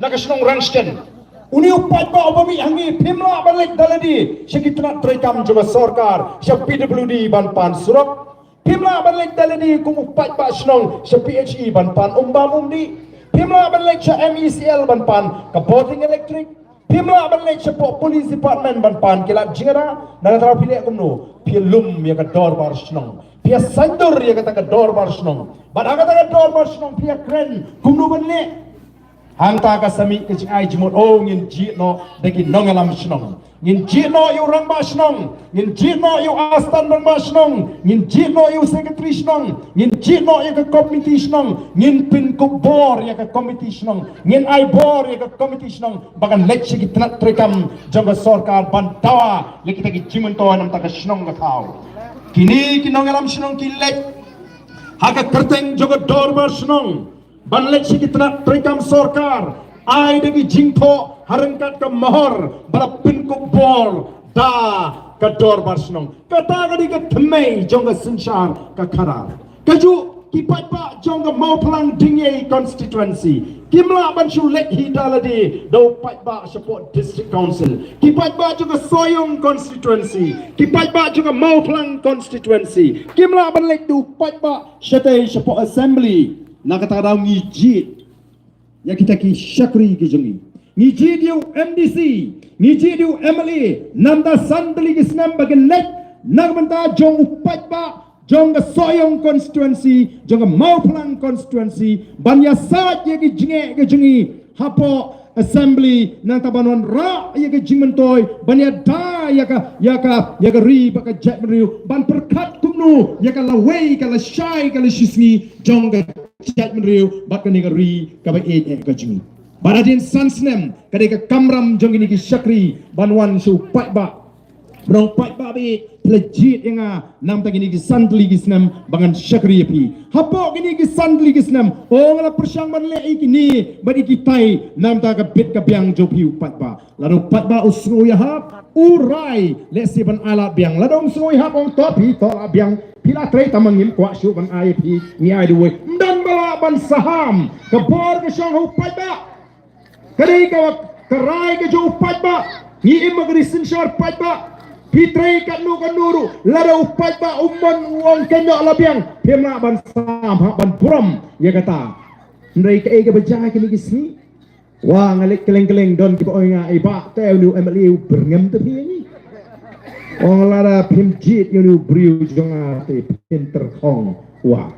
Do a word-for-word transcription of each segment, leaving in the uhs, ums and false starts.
Na ka shnong Rangshken. Une u paidbah uba mih ha ngi, phim lah ban leit da lade sha ki tnat treikam jong ka sorkar, sha P W D ban pan surok. Phim lah ban leit da lade kum u paidbah shnong sha P H E ban pan um bam um dih. Phim lah ban leit sha M E C L ban pan ka bording electric. Phim lah ban leit sha police department ban pan ki lad jingïada. Na kata phi leh kumno? Phi lum ïa ka dorbar shnong. Phi ïa saiñdur ïa kata ka dorbar shnong. Bad ha kata ka dorbar shnong phi ïa kren kumno ban leh. Hangta ka sa mih ka jingai jingmut, oh, ngin jied noh da ki nongïalam shnong. Ngin jied noh ïa u rangbah shnong. Ngin jied noh ïa u assistant rangbah shnong. Ngin jied noh ïa u secretary shnong. Ngin jied noh ïa ka komiti shnong. Ngin pynkup bor ïa ka komiti shnong. Ngin ai bor ïa ka komiti shnong ba kan leit sha ki tnat treikam jong ka sorkar ban dawa ïa kita ki jingmyntoi namar ka shnong ka thaw. Kine ki nongïalam shnong ki leit ha ka kyrteng jong ka dorbar shnong ban leit sha ki tnat treikam sorkar, ai da ki jingthoh ha ryngkat ka mohor ba la pynkup bor da ka dorbar shnong. Kata ka dei ka thymmei jong ka synshar ka khadar. Kajuh ki paidbah jong ka Mawphlang Dyngei constituency kim lah ban shu leit hi da lade da u paidbah shapoh district council. Ki paidbah jong ka Sohiong constituency, ki paidbah jong ka Mawphlang constituency kim lah ban leit da u paidbah shatei shapoh assembly. Na kata ka daw ngi jied ïa kita ki shakri ki jong ngi. Ngi jied ïa u M D C, ngi jied ïa u M L A namar san tylli ki snem ba kin leit na ka bynta jong u paidbah jong ka Sohiong constituency, jong ka Mawphlang constituency, ban ïasaid ïa ki jingeh ki jong ngi hapoh assembly, nangta ban wanrah ïa ki jingmyntoi ban ïada ïa ka, ïa ka, ïa ka ri bad ka jaitbynriew, ban pyrkhat kumno ïa ka lawei ka lashai ka lashisngi jong ka jaitbynriew bad kane ka ri kaba ïeit eh ka jong ngi. Bad hadien san snem ka dei ka kamram jong kine ki shakri ban wan sha u paidbah. Ba ong paidbah, phi la jied ïa nga namar kine ki san tylli ki snem ba ngan shakri ïa phi. Hapoh kine ki san tylli ki snem, oh, nga la pyrshang ban leh ïa kine bad ïa kitai namar ka bit ka biang jong phi u paidbah. Lada u paidbah u sngew ïahap, u rai lehse ban ai lad biang. Lada um sngew ïahap, ong to phi to lad biang. Phi la trei tang ma ngim kwah shuh ban ai ïa phi, ngi ai duwai. Ym don ba lah ban saham ka bor ka shong ha u paidbah. Ka dei ka, ka rai ka jong u paidbah. Ngi im ha ka ri synshar paidbah. Phi trei katno katno ruh, lada u paidbah u mon u ong kynnoh lad biang, phim lah ban saham, hap ban burom ïa kata. Hynrei kaei kaba jia kine ki sngi? Wa, nga leit kylleng kylleng, don kiba ong ïa nga, "Ei bah, te une u M L A u byrngem te phi ïa ngi." Ong lada phim jied ïa une u briew jong nga te phin tyrkhong. Wa.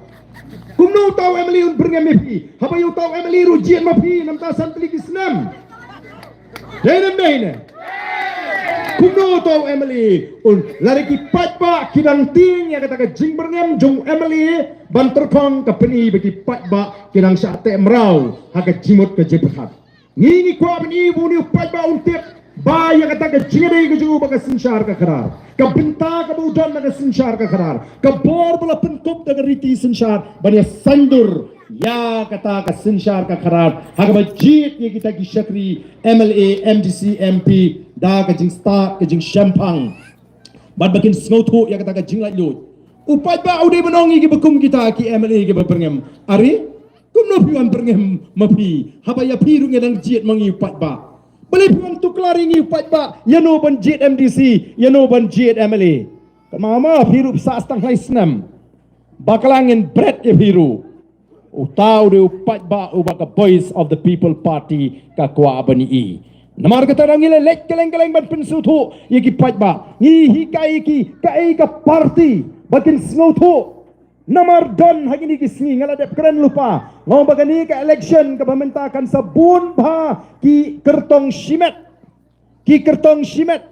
Kumno uta u M L A un byrngem ïa phi? Haba ïa uta u M L A ruh jied ma phi namar san tylli ki snem. Dei ne em dei ne? Kumno uta u M L A un, lada ki paidbah ki dang tieng ïa kata ka jingbyrngem jong u M L A ban tyrkhong, ka pyni ba ki paidbah ki dang shah teh mraw ha ka jingmut ka jingpyrkhat. Ngi ngi kwah ban ïohi ba une u paidbah un tip ba ïa kata ka jingïadei ka jong u bad ka synshar ka khadar, ka bynta kaba u don na ka synshar ka khadar, ka bor ba la pynkup da ka riti synshar ban ïa saiñdur ïa kata ka synshar ka khadar ha kaba jied ïa kita ki shakri M L A, M D C, M P da ka jingstad ka jingshemphang. Bad ba kin sngewthuh ïa kata ka jinglaitluid. U paidbah u dei ban ong ïa kiba kum kita ki M L A kiba byrngem. Are, kumno phi wan byrngem ma phi, haba ïa phi ruh ngi dang jied ma ngi u paidbah? Balei phi wan tuklar ïa ngi u paidbah ïano ban jied M D C, ïano ban jied M L A? Ka mama phi ruh sah tang lai snem. Bakla ngin bret ïa phi ruh. Uta u dei u paidbah uba ka Voice of the People Party ka kwah ban ïohi. Namar kata ngi la leit kylleng kylleng ban pynsngewthuh ïa ki paidbah. Ngi hikai ïa ki kaei ka party ba kin sngewthuh. Namar don ha kine ki sngi nga la dep kren lypa, nga ong ba kane ka election kaba mynta kan sa bun bha ki kyrtong shimet. Ki kyrtong shimet.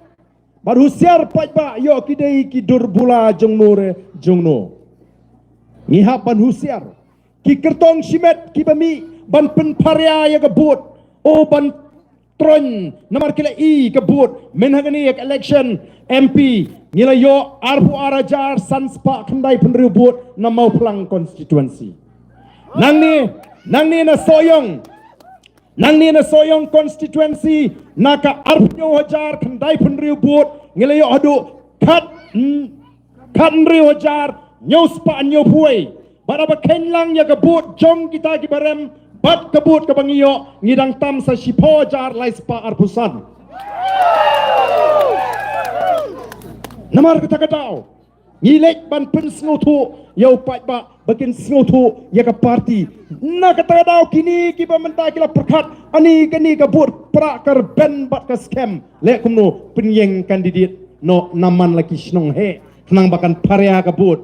Bad husiar paidbah, ïoh ki dei ki dur bula jongno re jongno. Ngi hap ban husiar. Ki kyrtong shimet kiba mih ban pynpharia ïa ka vote, o ban troiñ namar ki la i ka vote. Mynta ha kane ka election M P ngi la ïoh arphew ar hajar san spah khyndai phew hynriew vote na Mawphlang constituency. Nangne, nangne na Sohiong, nangne na Sohiong constituency, na ka arphew hajar khyndai phew hynriew vote ngi la ïoh haduh khat, khat hynriew hajar hynñiew spah hynñiew phew wei. Bad haba kheiñ lang ïa ka vote jong kita kiba rem Bad ka vote kaba ngi ïoh, ngi dang tam sa shiphew hajar lai spah arphew san. Namar kata ka daw ngi leit ban pynsngewthuh ïa u paidbah ba kin sngewthuh ïa ka party. Na kata ka daw kine kiba mynta ki la pyrkhat ani kane ka vote pra ka rben bad ka scam, leh kumno? Pynïeng candidate noh na man la ki shnong hi, khnang ba kan pharia ka vote.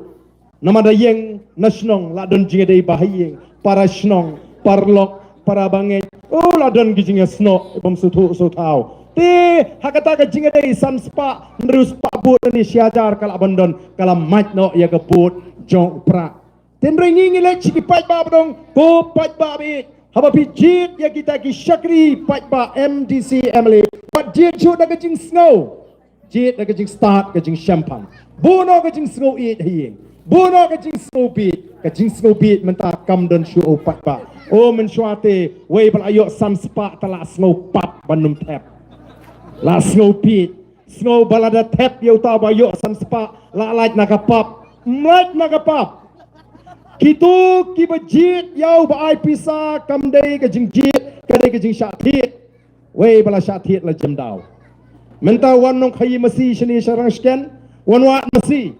Namar da ïeng na shnong la don jingïadei ba ha ïing, para shnong, paralok, para bangeit. Oh, la don ki jingïasnoh bym sngewthuh sngewthaw. Te ha kata ka jingïadei san spah, hynriew spah vote ne shi hajar ka la ban don, ka la mait noh ïa ka vote jong u pra. Te hynrei ngi ngi leit sha ki paidbah ba dong, ko paidbah ba ïeit, haba phi jied ïa kita ki shakri paidbah, M D C, M L A, wat jied shuh da ka jingsngew. Jied da ka jingstad, ka jingshemphang. Buh noh ka jingsngew ïeit ha ïing. Buh noh ka jingsngew bieit. Ka jingsngew bieit mynta kam don shuh u paidbah. O mynshuwa te, wei ba la ïoh san spah te la sngew pap ban ym thep. La sngew bieit. Sngew ba lada thep ïa uta ba ïoh san spah, la lait na ka pap. Ym lait na ka pap. Kito kiba jied ïa u ba ai pisa kam dei ka jingjied, ka dei ka jingshah thied. Wei ba la shah thied la jem daw. Mynta wan nongkhaïi masi shane sha Rangshken, wan wad masi.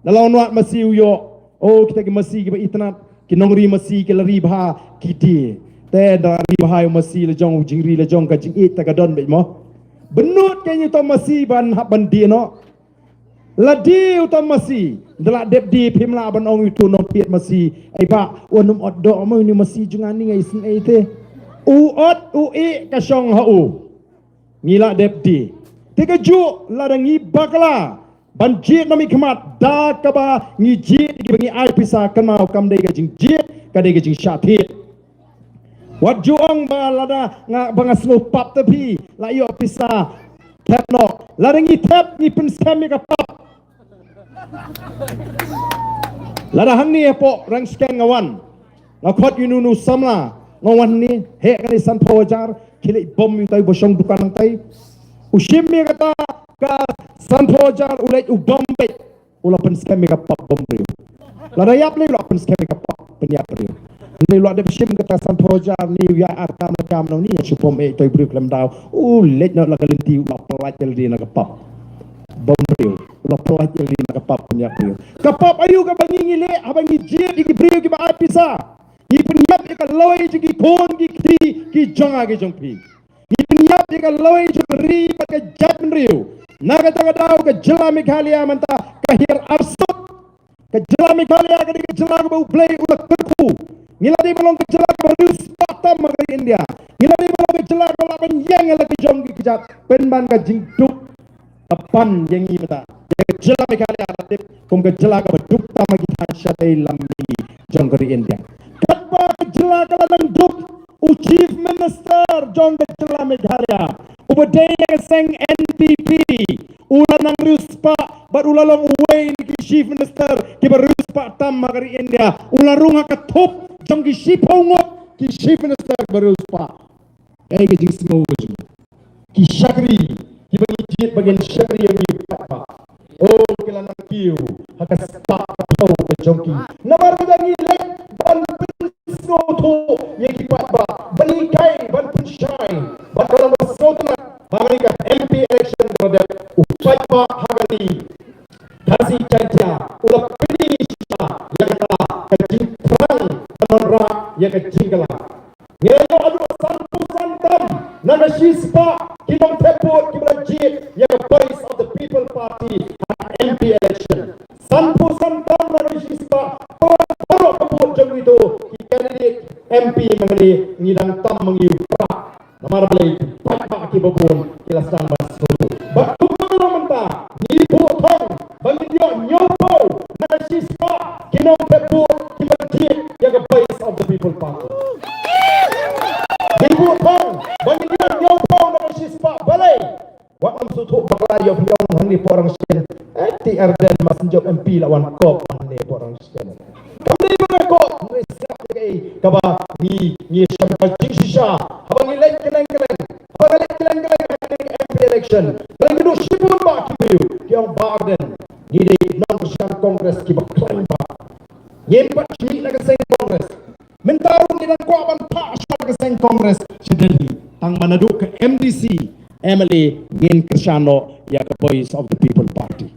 Da la wan wad masi u ïoh, o kita ki masi kiba itynnad, ki nongri masi ki la ri bha ki die. Te da ri bha ïa u masi la jong, u jingri la jong, ka jingïeit te ka don beit mo. Bynnud kein uta u masi ban hap ban die noh. La die uta u masi, da la dep die phim lah ban ong ïa uto u nongthied masi, "Ei bah, wat nym ot doh mo uni u masi jong nga, ni nga isynei te." U ot u ïeh ka shong ha u. Ngi la dep die. Te kajuh lada ngi bakla ban jied na miet khmat da kaba ngi jied ïa kiba ngi ai pisa, kynmaw kam dei ka jingjied, ka dei ka jingshah thied. Wat ju ong ba lada nga, ba nga sngew pap te phi la ïoh pisa. Thep noh. Lada ngi thep ngi pynskhem ïa ka pap. Lada hangne hapoh Rangshken nga wan, nga khot ïa uno uno u samla, nga wan hangne, heh kane sanphew hajar, khie leit bom ïa utai ba shong dukan hangtai. U shim ïa kata ka sanphew hajar, u leit u bom beit. U la pynskhem ïa ka pap bymbriew. Lada ïap lei u la pynskhem ïa ka pap pynïap briew. Hynrei u la dep shim kata sanphew hajar, ne u ïa ar kam la kam nong, ne ïa shu bom eh toi briew khlem daw. U leit noh la ka lynti, u la pyllait ïa lade na ka pap bymbriew. U la pyllait ïa lade na ka pap pynïap briew. Ka pap aïu kaba ngi ngi leh haba ngi jied ïa ki briew kiba ai pisa? Ngi pynïap ïa ka lawei jong ki khun ki kti ki jong nga ki jong phi. Ngi pynïap ïa ka lawei jong ka ri bad ka jaitbynriew. Na kata ka daw ka jylla Meghalaya mynta ka hiar arsut. Ka jylla Meghalaya ka dei ka jylla kaba U Blei u la kyrkhu. Ngi la dei ban long ka jylla kaba riewspah tam ha ka ri India. Ngi la dei ban long ka jylla kaba lah ban ïeng ïa la ki jong ki kjat. Pynban ka jingduk ka pan ïa ngi mynta. Ïa ka jylla Meghalaya la tip kum ka jylla kaba duk tam ha ki thaiñ shatei lam mihngi jong ka ri India. Katba ka jylla ka la nang duk, u Chief Minister jong ka jylla Meghalaya, uba dei na ka seng N P P, u la nang riewspah bad u la long uwei na ki Chief Minister kiba riewspah tam ha ka ri India. U la rung ha ka thup jong ki shiphew ngut ki Chief Minister kiba riewspah. Kaei ka jingsngew ka jong ki shakri kiba ngi jied ba ngin shakri ïa ngi pat ba, oh, ki la nang kiew ha ka spah ka phew ka jong ki. Namar kata ngi leit ban pynsngewthuh ïa ki pat ba, ban hikai, ban pynshai, ban ka long ba sngewtynnat ba ngi ka M P election ka la dep, u paidbah ha ka ri Khasi Jaiñtia u la pyni shisha ïa kata ka jingthrang ban wanrah ïa ka jingkylla. Ngi la ïoh haduh sanphew san tam na ka shispah ki nongthep vote kiba la jied ïa ka Voice of the People Party ha M P election. Sanphew san tam na ka shispah, baroh ka vote jong kito ki candidate M P mynne ngi dang tam ma ngi u prah. Namar balei? Ki paidbah kiba bun ki la sdang ban sngewthuh. Bad kumno mynta ngi buh thong ba ngin ïoh hynñiewphew na ka shispah ki nongthep vote kiba jied ïa ka Voice of the People Party. Ngi buh thong ba ngin ïoh hynñiewphew na ka shispah. Balei? Wat nym sngewthuh bakla ïoh phi ong hangne hapoh Rangshken, eh, T R Deng ma Synjop M P la wan kop hangne hapoh Rangshken. Kam dei ba nga kop, nga sngap ïa kaei kaba ngi, ngi shem ka jingshisha. Haba ngi leit kylleng kylleng, haba ngi leit kylleng kylleng ha kane ka M P election, lada ngi duh shibun bah ki briew ki ong Bah Ardent, ngi dei nongkyrshan Congress kiba khlaiñ bah. Ngim pat mih na ka seng Congress. Mynta ruh ngi dang kwah ban Tang ba naduh ka M D C, M L A, ngin kyrshan noh ïa ka Voice of the People Party.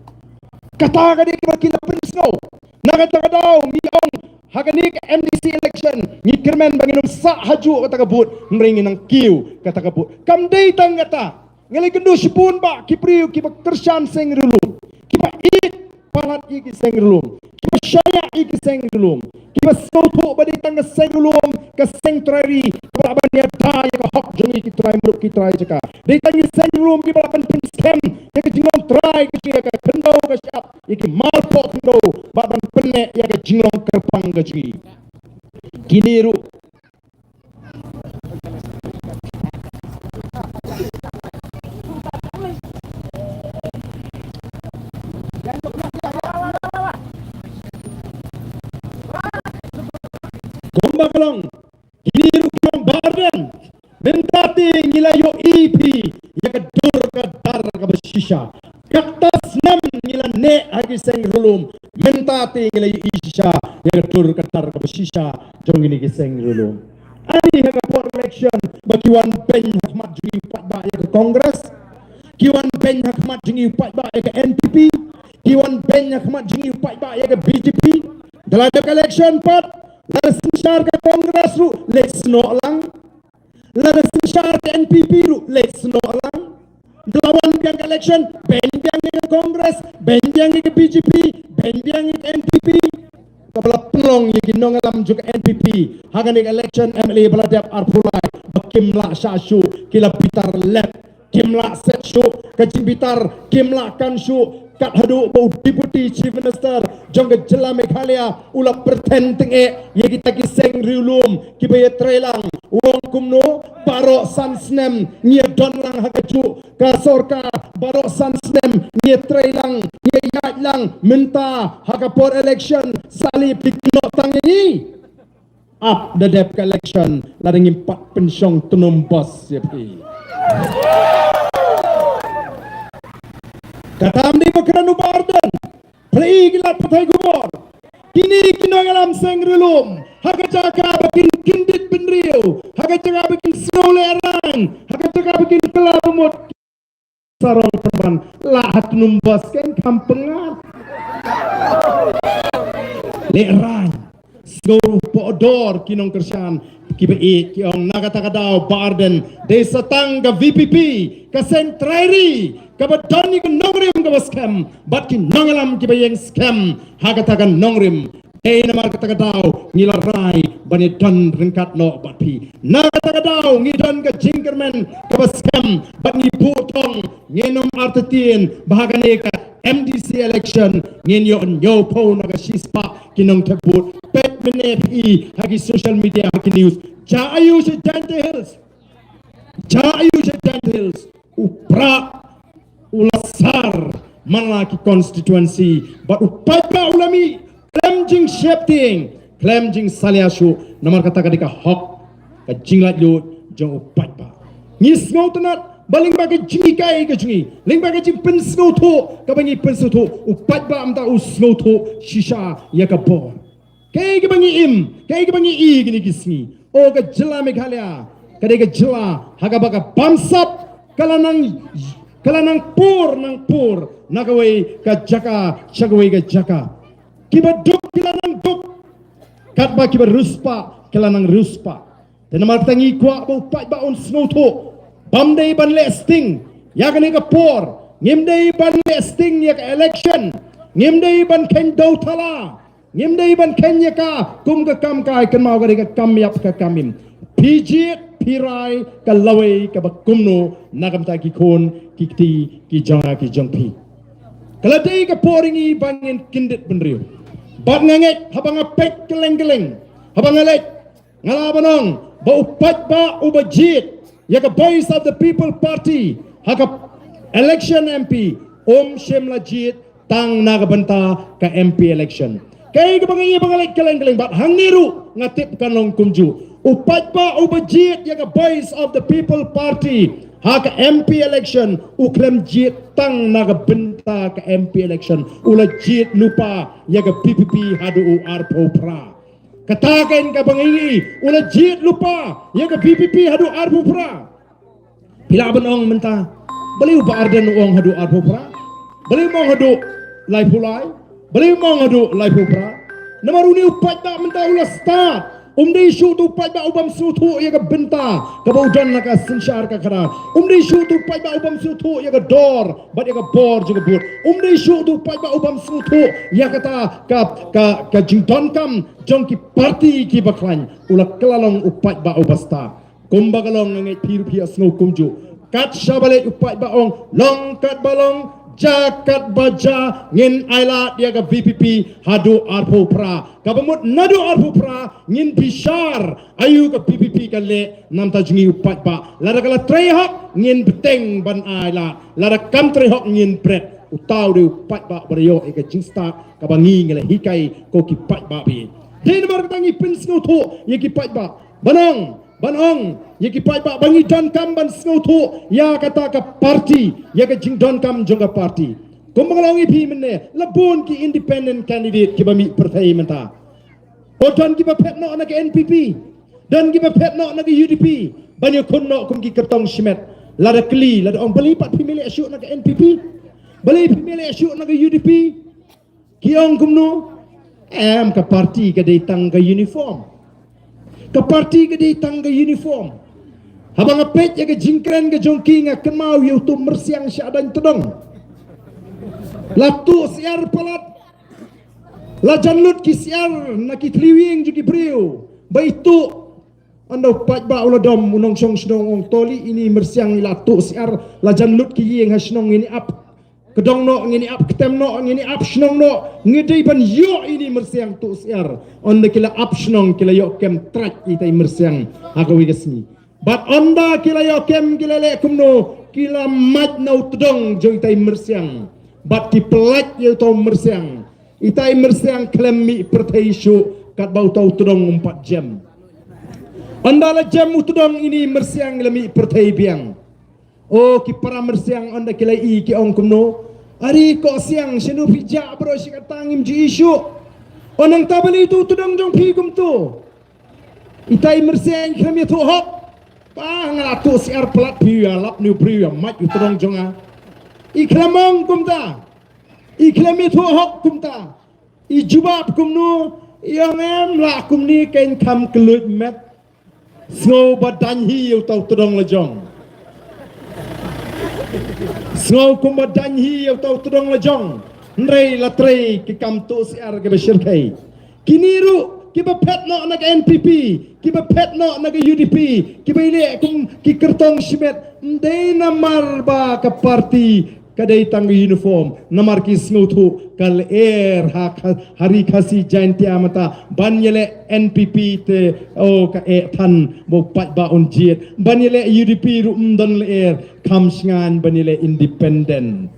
Kata ka dei kaba ki la pynsngew. Na kata ka daw ngi ong ha kane ka M D C election ngi kyrmen ba ngin ym sah ha juh kata ka vote, hynrei ngin nang kiew kata ka vote. Kam dei tang kata. Ngi la ïakynduh shibun ba ki briew kiba kyrshan seng riewlum, kiba ïeit palat ïa ki seng riewlum, kiba shaniah ïa ki seng riewlum, kiba sngewthuh ba dei tang ka seng riewlum, ka seng trai ri kaba lah ban ïada ïa ka hok jong ngi ki trai muluk ki trai jaka. Dei tang ki seng riewlum kiba lah ban pynskhem ïa ka jinglong trai ka jong ngi, ïa ka khyndew ka shyiap, ïa ki marpoh khyndew, bad ban pynneh ïa ka jinglong kyrpang ka jong ngi. Kine ruh kumba ka long, kine ruh ki ong Bah Ardent, mynta te ngi la ïohi phi ïa ka dur ka dar kaba shisha. Katto snem ngi la neh ha ki seng riewlum, mynta te ngi la ïohi shisha ïa ka dur ka dar kaba shisha jong kine ki seng riewlum. Ani ha ka por election ba ki wan beiñ ha khmat jong ngi u paidbah ïa ka Congress, ki wan beiñ ha khmat jong ngi u paidbah ïa ka N P P, ki wan beiñ ha khmat jong ngi u paidbah ïa ka B J P. Da la dep ka election pat, lada synshar ka Congress ruh leit snoh lang, lada synshar ka N P P ruh leit snoh lang. Da la wan biang ka election, beiñ biang ïa ka Congress, beiñ biang ïa ka B J P, beiñ biang ïa ka N P P. Kaba la pynlong ïa ki nongïalam jong ka N P P ha kane ka election M L A ba la dep arphew lai ba kim lah shah shuh, ki la bitar lep, kim lah set shuh ka jingbitar, kim lah kan shuh. Kat haduh ba u Deputy Chief Minister jong ka jylla Meghalaya u la pyrthen tyngeh ïa kita ki seng riewlum kiba ïatreilang, u ong kumno, baroh san snem ngi ïadon lang ha kajuh ka sorkar, baroh san snem ngi ïatreilang, ngi ïaid lang, mynta ha ka por election sali phi kynnoh tang ïa ngi. Ap da dep ka election lada ngim pat pynshong tnum bos ïa phi. Kata ym dei ba kren u Bah Ardent. Phi ki lad pathai khubor, kine ki nongïalam seng riewlum, ha ka jaka ba kin kyndit bynriew, ha ka jaka ba kin sngew lehraiñ, ha ka jaka ba kin kylla bamut, sarong pynban lah ha tnum bos, ken kham pyngat. Lehraiñ. Sngewpohdor ki nongkyrshan kiba ïeit, ki ong na kata ka daw Bah Ardent dei sa tang ka V P P, ka seng trai ri kaba don ïa ka nongrim kaba skhem bad ki nongïalam kiba ïeng skhem ha kata ka nongrim. Dei namar kata ka daw ngi la rai ban ïadon ryngkat noh bad phi. Na kata ka daw ngi don ka jingkyrmen kaba skhem bad ngi buh thong, ngin ym artatien ba ha kane ka M D C election ngin ïoh hynñiewphew na ka shispah ki nongthep vote. Peit mynne phi ha ki social media, ha ki news. Jia aiu sha Jaintia Hills? Jia aiu sha Jaintia Hills? U Prah u la sar man la ki constituency bad u paidbah u la mih khlem jingsheptieng, khlem jingsalia shuh, namar kata ka dei ka hok, ka jinglaitluid jong u paidbah. Ngi sngewtynnat ba lyngba ka jinghikai ka jong ngi, lyngba ka jingpynsngewthuh kaba ngi pynsngewthuh, u paidbah mynta u sngewthuh shisha ïa ka bor. Kaei kaba ngi im, kaei kaba ngi i kine ki sngi? O, ka jylla Meghalaya ka dei ka jylla ha kaba ka bamsap ka la nang, ka la nang pur, nang pur na kawei ka jaka sha kawei ka jaka. Kiba duk ki la nang duk, katba kiba riewspah ki la nang riewspah. Te namar kata ngi kwah ba u paidbah un sngewthuh, bym dei ban leh sting ïa kane ka por, ngim dei ban leh sting ïa ka election, ngim dei ban kheiñ dew thala, ngim dei ban kheiñ ïa ka kum ka kam kai, kynmaw ka dei ka kam ïap ka kam im. Phi jied phi rai ka lawei kaba kumno na ka bynta ki khun ki kti ki jong nga ki jong phi. Ka la dei ka por ïa ngi ba ngin kyndit bynriew. Bad nga ngeit haba nga peit kylleng kylleng, haba nga leit, nga lah ban ong ba u paidbah uba jied ïa ka Voice of the People Party ha ka election M P um shym la jied tang na ka bynta ka M P election. Kaei kaba nga ïohi ba nga leit kylleng kylleng bad hangne ruh nga tip kan long kumjuh. U paidbah uba jied ïa ka Voice of the People Party ha ka M P election u khlem jied tang na ka bynta ka M P election, u la jied lypa ïa ka V P P haduh u arphew phra. Kata kein kaba ngi ïohi, u la jied lypa ïa ka V P P haduh arphew phra. Phi lah ban ong mynta, balei u Bah Ardent u ong haduh arphew phra? Balei um ong haduh laiphew lai? Balei um ong haduh laiphew phra? Namar une u paidbah mynta u la stad. Um dei shuh utu u paidbah u bym sngewthuh ïa ka bynta kaba u don ha ka synshar ka khadar. Um dei shuh utu u paidbah u bym sngewthuh ïa ka dor bad ïa ka bor jong ka vote. Um dei shuh utu u paidbah u bym sngewthuh ïa kata ka, ka, ka jingdonkam jong ki parti kiba khlaiñ. U la kylla long u paidbah uba stad. Kumba ka long, nga ngeit phi ruh phi ïohsngew kumjuh. Kat shaba leit u paidbah ong, long katba long, jia katba jia, ngin ailad ïa ka V P P haduh arphew phra. Kaba mut naduh arphew phra ngin bishar aïu ka V P P ka leh namar jong ngi u paidbah. Lada ka la trei hok ngin bteng ban ailad, lada kam trei hok ngin bret. Uta u dei u paidbah ba la ïoh ïa ka jingstad kaba ngi ngi la hikai ko ki paidbah baieit. Dei namar kata ngi pynsngewthuh ïa ki paidbah. Ban ong, ban ong ïa ki paidbah ba ngi donkam ban sngewthuh ïa kata ka parti, ïa ka jingdonkam jong ka parti. Kumba nga la ong ïa phi mynne, la bun ki independent candidate kiba mih pyrthei mynta. O don kiba phet noh na ka N P P, don kiba phet noh na ka U D P, ban ïakhun noh kum ki kyrtong shimet. Lada kylli, lada ong balei pat phim leh shuh na ka N P P, balei phim leh shuh na ka U D P. Ki ong kumno? Em, ka parti ka dei tang ka uniform. Ka parti ka dei tang ka uniform. Haba nga peit ïa ka jingkren ka jong ki nga kynmaw ïa utu u myrsiang shadaiñ tdong. La tuh syiar palat. La jan lut ki syiar na ki tliwing jong ki briew. Ba ituh, ynda u paidbah u la dom, u nongshong shnong u ong, to lei ine i myrsiang i la tuh syiar, la jan lut ki ïing ha shnong, ngin ïa ap kdong noh, ngin ïa ap ktem noh, ngin ïa ap shnong noh, ngi dei ban ïoh ine i myrsiang tuh syiar. Ynda ki la ap shnong ki la ïoh kem trai ita i myrsiang ha kawei ka sngi. Bad ynda ki la ïoh kem ki la leh kumno, ki la mait na u tdong jong ita i myrsiang. Bad ki pyllait ïa uta u myrsiang. Ita i myrsiang khlem mih pyrthei shuh katba uta u tdong um pat jem. Ynda la jem u tdong ine i myrsiang la mih pyrthei biang. O ki para myrsiang ynda ki la ïohi ki ong kumno? Ari ko siang, shano phi jah baroh shi katta ngim ju ïohi shuh. O nangta balei utu u tdong jong phi kumto? Ita i myrsiang khlem ïathuh hok. Ba nga la tuh syiar palat phi ïa lap ne u briew ïa mait u tdong jong nga. I khlem ong kumta. I khlem ïathuh hok kumta. I jubab kumno? I ong em lah kumne kein kham kylluid met. Sngew ba dang hi ïa uta u tdong la jong. Sngew kumba dang hi ïa uta u tdong la jong. Hynrei la trei ki kam tuh syiar kiba shyrkhei. Kine ruh kiba phet noh na ka N P P, kiba phet noh na ka U D P, kiba ïaleh kum ki kyrtong shimet, ym dei namar ba ka parti ka dei tang ka uniform, namar ki sngewthuh ka lyer ha, ha ri Khasi Jaintia mynta ban ïaleh N P P te, o ka eh than ba u paidbah un jied, ban ïaleh U D P ruh ym don lyer, kham shngain ban ïaleh independent.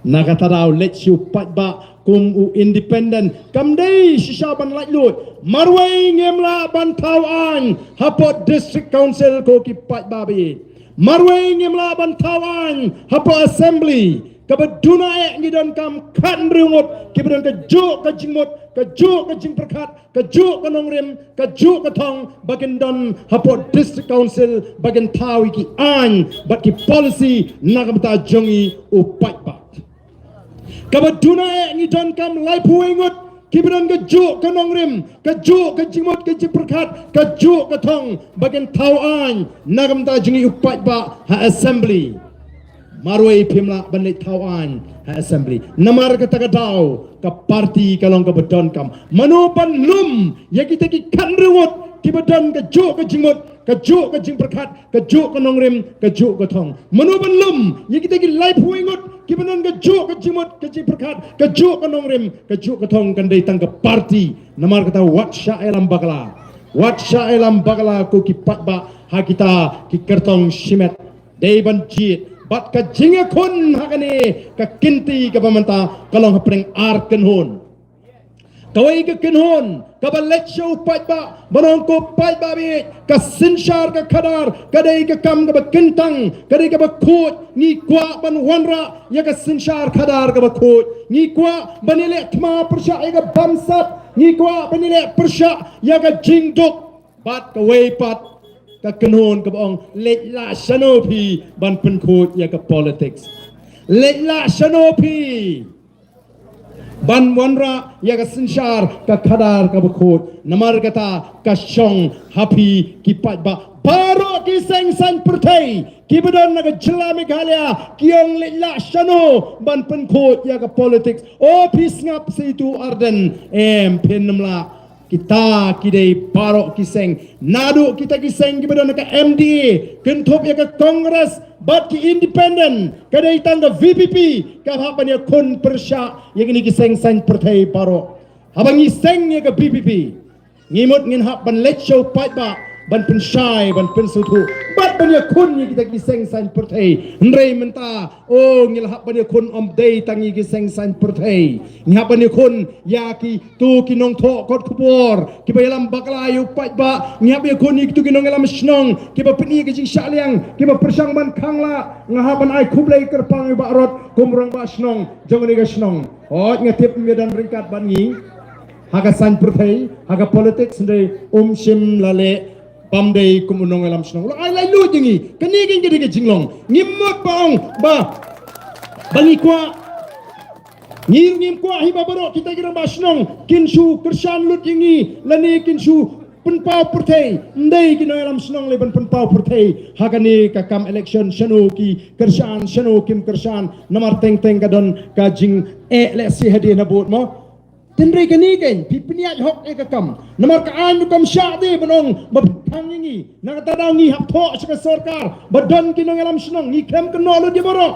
Na kata daw leit sha u paidbah kum u independent kam dei shisha ban laitluid. Marwei ngim lah ban thaw aiñ hapoh District Council ko ki paidbah baieit. Marwei ngim lah ban thaw aiñ hapoh Assembly. Kaba duna eh ngi donkam khathynriew ngut kiba don kajuh ka jingmut, kajuh ka jingpyrkhat, kajuh ka nongrim, kajuh ka thong ba kin don hapoh District Council ba kin thaw ïa ki aiñ bad ki policy na ka bynta jong ngi u paidbah. Kaba duna eh ngi donkam laiphew wei ngut kiba don kajuh ka nongrim, kajuh ka jingmut ka jingpyrkhat, kajuh ka thong ba kin thaw aiñ na ka bynta jong ngi u paidbah ha Assembly. Marwei phim lah ban leit thaw aiñ ha Assembly. Namar kata ka daw ka parti ka long kaba donkam. Mano ban lum ïa kita ki khathynriew ngut kiba don kajuh ka jingmut, kajuh ka jingpyrkhat, kajuh ka nongrim, kajuh ka thong? Mano ban lum ïa kita ki laiphew wei ngut kiba don kajuh ka jingmut, ka jingpyrkhat, kajuh ka nongrim, kajuh ka thong? Kan dei tang ka parti. Namar kata wat shah ïalam bakla. Wat shah ïalam bakla ko ki paidbah ha kita ki kyrtong shimet. Dei ban jied bad ka jingïakhun ha kane ka kynti kaba mynta ka long hapdeng ar kynhun. Kawei ka kynhun kaba leit sha u paidbah, ban ong ko paidbah baieit, ka synshar ka khadar ka dei ka kam kaba kyntang, ka dei kaba khuid. Ngi kwah ban wanrah ïa ka synshar khadar kaba khuid. Ngi kwah ban ïaleh thma pyrshah ïa ka bamsap. Ngi kwah ban ïaleh pyrshah ïa ka jingduk. Bad kawei pat, ka kynhun kaba ong, leit lah shano phi ban pynkhuid ïa ka politics. Leit lah shano phi ban wanrah ïa ka synshar ka khadar kaba khuid. Namar kata ka shong ha phi ki paidbah baroh ki seng saiñ pyrthei kiba don na ka jylla Meghalaya, ki ong leit lah shano ban pynkhuid ïa ka politics. O phi sngap sa ïa u Ardent, em phin ym lah. Kita ki dei baroh ki seng, naduh kita ki seng kiba don ka M D A, kynthup ïa ka Congress bad ki independent, ka dei tang ka V P P ka hap ban ïakhun pyrshah ïa kine ki seng saiñ pyrthei baroh. Haba ngi seng ïa ka V P P, ngi mut ngin hap ban leit sha u paidbah ban pynshai, ban pynsngewthuh bad ban ïakhun ïa kita ki seng saiñ pyrthei. Hynrei mynta, o, ngi la hap ban ïakhun ym dei tang ïa ki seng saiñ pyrthei. Ngi hap ban ïakhun ïa kito ki nongthoh kot khubor kiba ïalam bakla ïa u paidbah. Ngi hap ïakhun ïa kito ki nongïalam shnong kiba pyni ïa ka jingshah liang, kiba pyrshang ban khang lah. Nga hap ban ai khublei kyrpang ïa u Bah Rod kum u rangbah shnong jong kane ka shnong. Hooid, nga tip ym ïadon ryngkat bad ngi ha ka saiñ pyrthei, ha ka politics, hynrei um shym la leh bym dei kum u nongïalam shnong. U la ai laitluid ïa ngi. Kane ka dei ka jinglong. Ngim mut ba ong ba, ba ngi kwah, ngi ruh ngim kwah hi ba baroh kita ki rangbah shnong kin shu kyrshan lut ïa ngi lane kin shu pynpaw pyrthei. Ym dei ki nongïalam shnong lei ban pynpaw pyrthei ha kane ka kam election, shano ki kyrshan, shano kim kyrshan. Namar teng teng ka don ka jingeh lehse hadien habud mo. Hynrei kane keiñ, phi pynïaid hok ïa ka kam. Namar ka aiñ ruh kam shah de ban ong ba phi thang ïa ngi. Na kata daw ngi hap thoh sha ka sorkar ba don ki nongïalam shnong, ngi khlem kynnoh lut ïa baroh.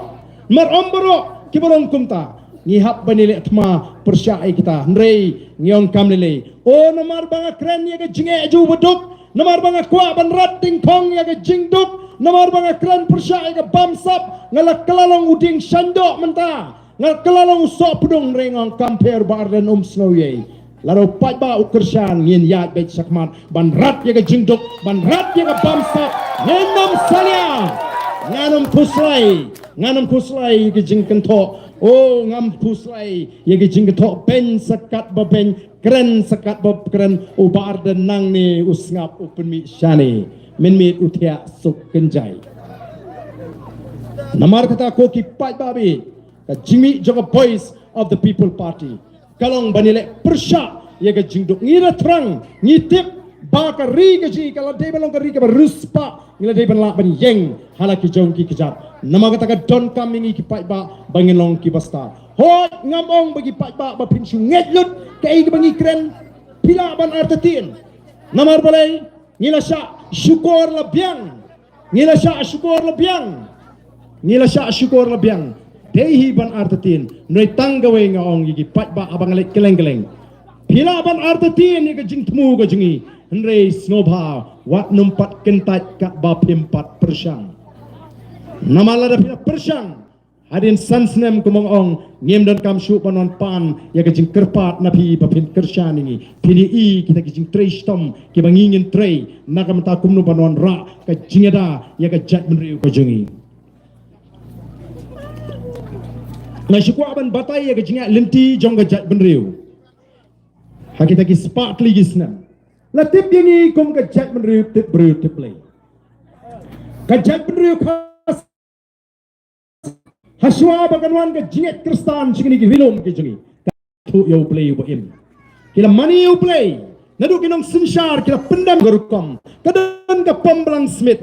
Namar ym baroh kiba long kumta. Ngi hap ban ïaleh thma pyrshah ïa kita. Hynrei ngi ong kam lei lei. O, namar ba nga kren ïa ka jingeh jong u baduk, namar ba nga kwah ban rat dyngkhong ïa ka jingduk, namar ba nga kren pyrshah ïa ka bamsap, nga la kylla long u dieng shaindoh mynta. Nga kylla long u sohpdung, hynrei nga ong kam pher, Bah Ardent um sngew ei. Lada u paidbah u kyrshan, ngin ïaid beit shakhmat ban rat ïa ka jingduk, ban rat ïa ka bamsap. Ngin ym salia, ngan ym khuslai, ngan ym khuslai ïa ka jingkynthoh. O, ngam khuslai ïa ka jingkynthoh, beiñ sa katba beiñ, kren sa katba kren. U Bah Ardent nangne u sngap, u pynmih shane. Mynmiet u thiah suk kynjai. Namar kata ko ki paidbah ba ïeit, ka jingmih jong ka Voice of the People Party ka long ban ïaleh pyrshah ïa ka jingduk. Ngi la thrang, ngi tip ba ka ri ka jong ngi ka la dei ban long ka ri kaba riewspah, ngi la dei ban lah ban ïeng ha la ki jong ki kjat. Namar kata ka donkam ïa ngi ki paidbah ba ngin long kiba stad. Hooid, ngam ong ba ki paidbah ba phin shu ngeit lut kaei kaba ngi kren, phi lah ban artatien. Namar balei? Ngi la shah shukor la biang. Ngi la shah shukor la biang. Ngi la shah shukor la biang. Dei hi ban artatien. Hynrei tang kawei nga ong ïa ki paidbah haba nga leit kylleng kylleng. Phi lah ban artatien ïa ka jingthmu ka jong ngi. Hynrei sngewbha wat nym pat kyntait katba phim pat pyrshang. Namar lada phi la pyrshang, hadien san snem kumba nga ong, ngim donkam shuh ban wan pan ïa ka jingkyrpad na phi ba phin kyrshan ïa ngi. Phin ïohi kita ki jingtrei shitom kiba ngi ngin trei, na ka bynta kumno ban wanrah ka jingïada ïa ka jaitbynriew ka jong ngi. Nga shu kwah ban batai ïa ka jingïaid lynti jong ka jaitbynriew ha kita ki spah tylli ki snem. La tip ïa ngi kum ka jaitbynriew tip briew tip Blei. Ka jaitbynriew Khasi, hashwa ba kan wan ka jingngeit Khristan sha kine ki ri lum ki jong ngi, ka thuh ïa U Blei uba im. Ki la mane ïa U Blei. Naduh ki nongsynshar ki la pyndem ka rukom. Ka don ka pom blang smit,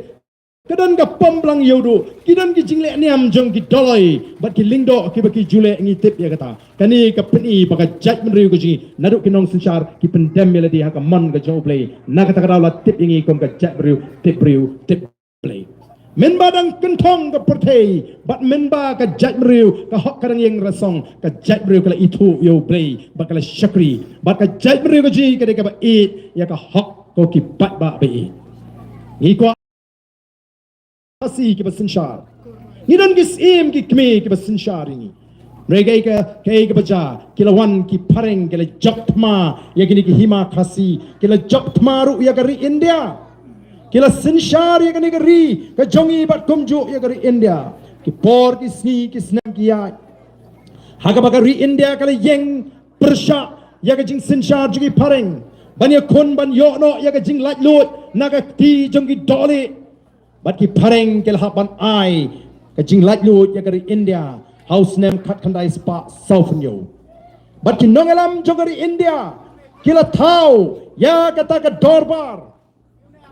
ka don ka pom blang ïewduh, ki don ki jingleh niam jong ki dolloi bad ki lyngdoh kiba ki ju leh, ngi tip ïa kata. Kane ka pyni ba ka jaitbynriew ka jong ngi, naduh ki nongsynshar ki pyndem ïa lade ha ka mon ka jong U Blei. Na kata ka daw la tip ïa ngi kum ka jaitbynriew tip briew tip Blei. Mynba dang kynthong ka pyrthei bad mynba ka jaitbynriew ka hok ka dang ïeng rasong, ka jaitbynriew ka la ithuh ïa U Blei bad ka la shakri. Bad ka jaitbynriew ka jong ngi ka dei kaba ïeit ïa ka hok ko ki paidbah ba ïeit. Ngi kwah Khasi kiba synshar. Ngi don ki syiem ki kmie kiba synshar ïa ngi. Hynrei kaei ka, kaei kaba jia, ki la wan ki phareng, ki la jop thma ïa kine ki hima Khasi, ki la jop thma ruh ïa ka ri India. Ki la synshar ïa kane ka ri ka jong ngi bad kumjuh ïa ka ri India. Ki por ki sngi ki snem ki ïaid, ha kaba ka ri India ka la ïeng pyrshah ïa ka jingsynshar jong ki phareng ban ïakhun ban ïoh noh ïa ka jinglaitluid na ka kti jong ki dohlieh. Bad ki phareng ki la hap ban ai ka jinglaitluid ïa ka ri India ha u snem khatkhyndai spah sawphew hynñiew. Bad ki nongïalam jong ka ri India ki la thaw ïa kata ka dorbar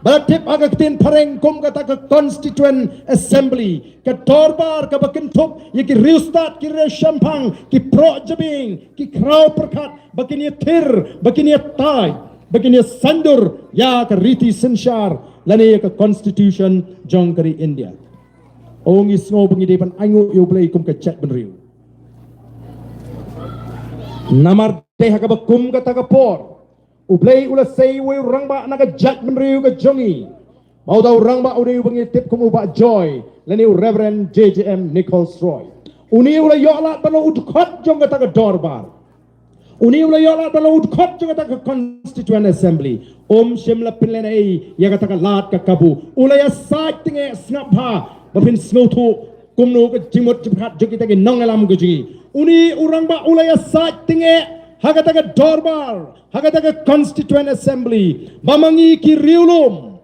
ba la tip ha ka ktien phareng kum kata ka Constituent Assembly, ka dorbar kaba kynthup ïa ki riewstad, ki riewshemphang, ki proh jabieng, ki khraw pyrkhat, ba kin ïathir, ba kin ïatai, ba kin ïasaindur ïa ka riti synshar lane ïa ka constitution jong ka ri India. Ong, ngi sngew ba ngi dei ban ainguh ïa U Blei kum ka jaitbynriew. Namar dei ha kaba kum kata ka por U Blei u la sei uwei u rangbah na ka jaitbynriew ka jong ngi, ba uta u rangbah u dei uba ngi tip kum u Bah Joy lane u Reverend J J M Nichols Roy. Une u la ïoh lad ban long u dkhot jong kata ka dorbar. Une u la ïoh lad ban long u dkhot jong kata ka Constituent Assembly. Um shym la pynlehnoh ei ïa kata ka lad ka kabu. U la ïasaid tyngeh, sngap bha ba phin sngewthuh kumno ka jingmut jingpyrkhat jong kita ki nongïalam ka jong ngi. Une u rangbah u la ïasaid tyngeh ha kata ka dorbar, ha kata ka Constituent Assembly, ba ma ngi ki riewlum,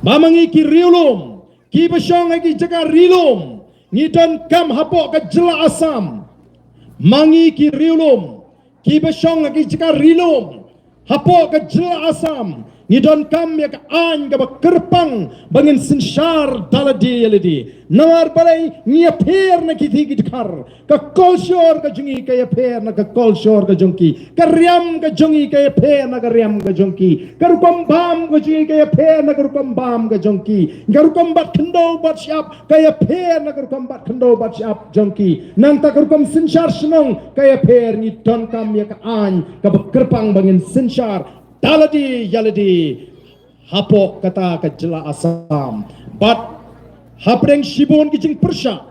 ba ma ngi ki riewlum kiba shong ha ki jaka rilum, ngi donkam hapoh ka jylla Assam. Ma ngi ki riewlum kiba shong ha ki jaka rilum hapoh ka jylla Assam, ngi donkam ïa ka aiñ kaba kyrpang ba ngin synshar da lade ïa lade. Namar balei? Ngi ïapher na ki thih ki dkhar. Ka kolshor ka jong ngi ka ïapher na ka kolshor ka jong ki. Ka riam ka jong ngi ka ïapher na ka riam ka jong ki. Ka rukom bam ka jong ngi ka ïapher na ka rukom bam ka jong ki. Ka rukom bat khyndew bat shyiap ka ïapher na ka rukom bat khyndew bat shyiap jong ki. Nangta ka rukom synshar shnong ka ïapher. Ngi donkam ïa ka aiñ kaba kyrpang ba ngin synshar da lade ïa lade hapoh kata ka jylla Assam. Bad hapdeng shibun ki jingpyrshah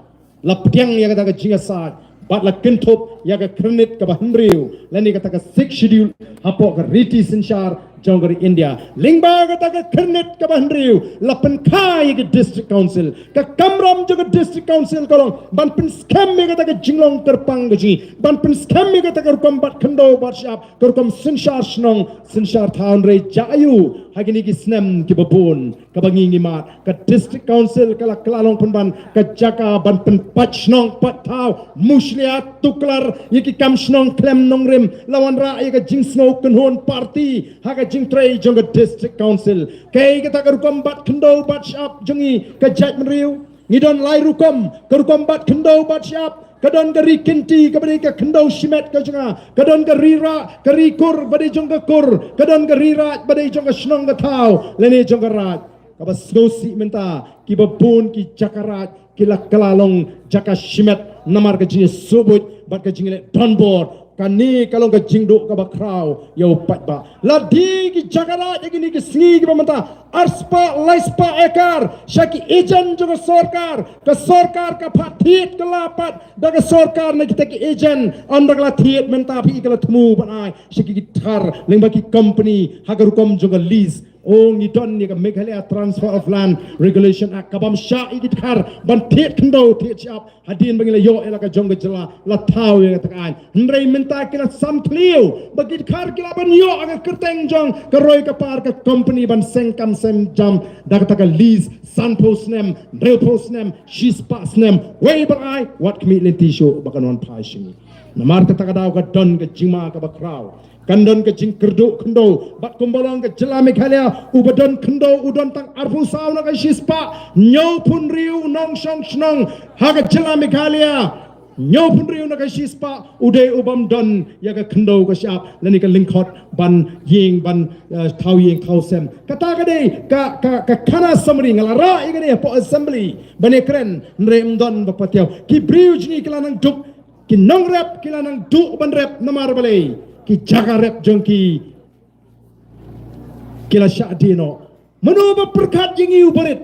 la pdiang ïa kata ka jingïasaid bad la kynthup ïa ka kyrnit kaba hynriew lane kata ka Sixth Schedule hapoh ka riti synshar jong ka ri India. Lyngba kata ka kyrnit kaba hynriew la pynkha ïa ka District Council. Ka kamram jong ka District Council ka long ban pynskhem ïa kata ka jinglong kyrpang ka jong ngi, ban pynskhem ïa kata ka rukom bat khyndew bat shyiap, ka rukom synshar shnong synshar thaw. Hynrei jia aiu ha kine ki snem kiba bun kaba ngi ngi mad, ka District Council ka la kylla long pynban ka jaka ban pynpait shnong pait thaw, mushlia tuklar ïa ki kam shnong khlem nongrim, la wanrah ïa ka jingsngew kynhun party ha ka jingtrei jong ka District Council. Kaei kata ka rukom bat khyndew bat shyiap jong ngi ka jaitbynriew? Ngi don lai rukom, ka rukom bat khyndew bat shyiap. Ka don ka ri kynti kaba dei ka khyndew shimet ka jong nga, ka don ka ri rah, ka ri kur ba dei jong ka kur, ka don ka ri raid ba dei jong ka shnong ka thaw lane jong ka raid. Kaba sngewsih mynta, kiba bun ki jaka raid ki la kylla long jaka shimet namar ka jingïasuhbuit bad ka jingleh donbor. Kane ka long ka jingduh kaba khraw ïa u paidbah. La die ki jaka raid ha kine ki sngi kiba mynta, arspah laispah ekar sha ki agent jong ka sorkar. Ka sorkar ka phah thied kylla pat da ka sorkar na kita ki agent. Ynda ka la thied mynta phi ka la thmu ban ai sha ki dkhar lyngba ki company ha ka rukom jong ka lease. O, ngi don ïa ka Meghalaya Transfer of Land Regulation Act, ka bam shah ïa ki dkhar ban thied khyndew thied shyiap. Hadien ba ngi la ïoh ïa la ka jong ka jylla, la thaw ïa kata ka aiñ. Hynrei mynta ki la sam thliew ba ki dkhar ki lah ban ïoh ha ka kyrteng jong ka roi ka par ka company ban seng kam seng jam da kata ka lease, sanphew snem, hynriewphew snem, shispah snem, wei bar ai, wat khmih lynti shuh ba kan wan phai sha ngi. Namar kata ka daw ka don ka jingma kaba khraw. Kan don ka jingkyrduh khyndew bad kumba long ka jylla Meghalaya, uba don khyndew u don tang arphew saw na ka shispah. Hynñiewphew hynriew nongshong shnong ha ka jylla Meghalaya, hynñiewphew hynriew na ka shispah u dei u bym don ïa ka khyndew ka shyiap lane ka lyngkhot ban ïeng, ban, eh, thaw ïing thaw sem. Kata ka dei ka, ka, ka khana summary. Nga la rah ïa kane hapoh assembly ban ïa kren, hynrei ym don ba patiaw. Ki briew jong ngi ki la nang duk, ki nongrep ki la nang duh ban rep, namar balei? Ki jaka rep jong ki ki la shah die noh. Mano ba pyrkhat ïa ngi u barit?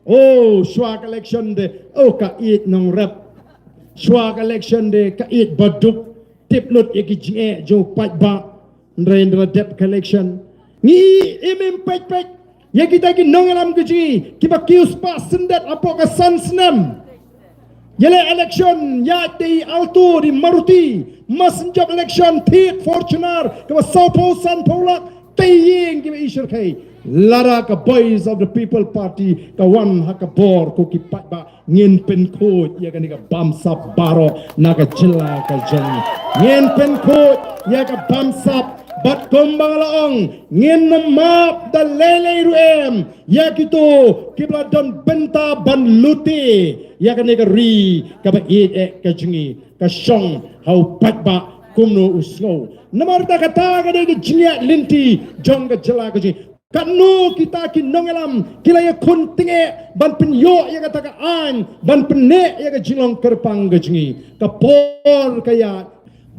O, shuwa ka election de, o, ka ïeit nongrep. Shuwa ka election de ka ïeit baduk. Tip lut ïa ki jingeh jong u paidbah. Hynrei ynda la dep ka election, ngi im im peit peit ïa kita ki nongïalam ka jong ngi kiba kiew spah syndet hapoh ka san snem. Ïaleh election, ïaid da i Alto, da i Maruti. Mar shen jop election, thied Fortuner kaba sawphew sanphew lak. Te ïing kiba i shyrkhei, lada ka Voice of the People Party ka wan ha ka bor, ko ki paidbah, ngin pynkhuid ïa kane ka bamsap baroh na ka jylla ka jong ngi. Ngin pynkhuid ïa ka bamsap, bad kumba nga la ong, ngin ym map da lei lei ruh em ïa kito kiba la don bynta ban lute ïa kane ka ri kaba ïeit eh ka jong ngi, ka shong ha u paidbah kumno u sngew. Namar kata, kata ka dei ka jingïaid lynti jong ka jylla ka jong ngi. Katno kita ki nongïalam ki la ïakhun tyngeh ban pynïoh ïa kata ka aiñ, ban pynneh ïa ka jinglong kyrpang ka jong ngi. Ka por ka ïaid.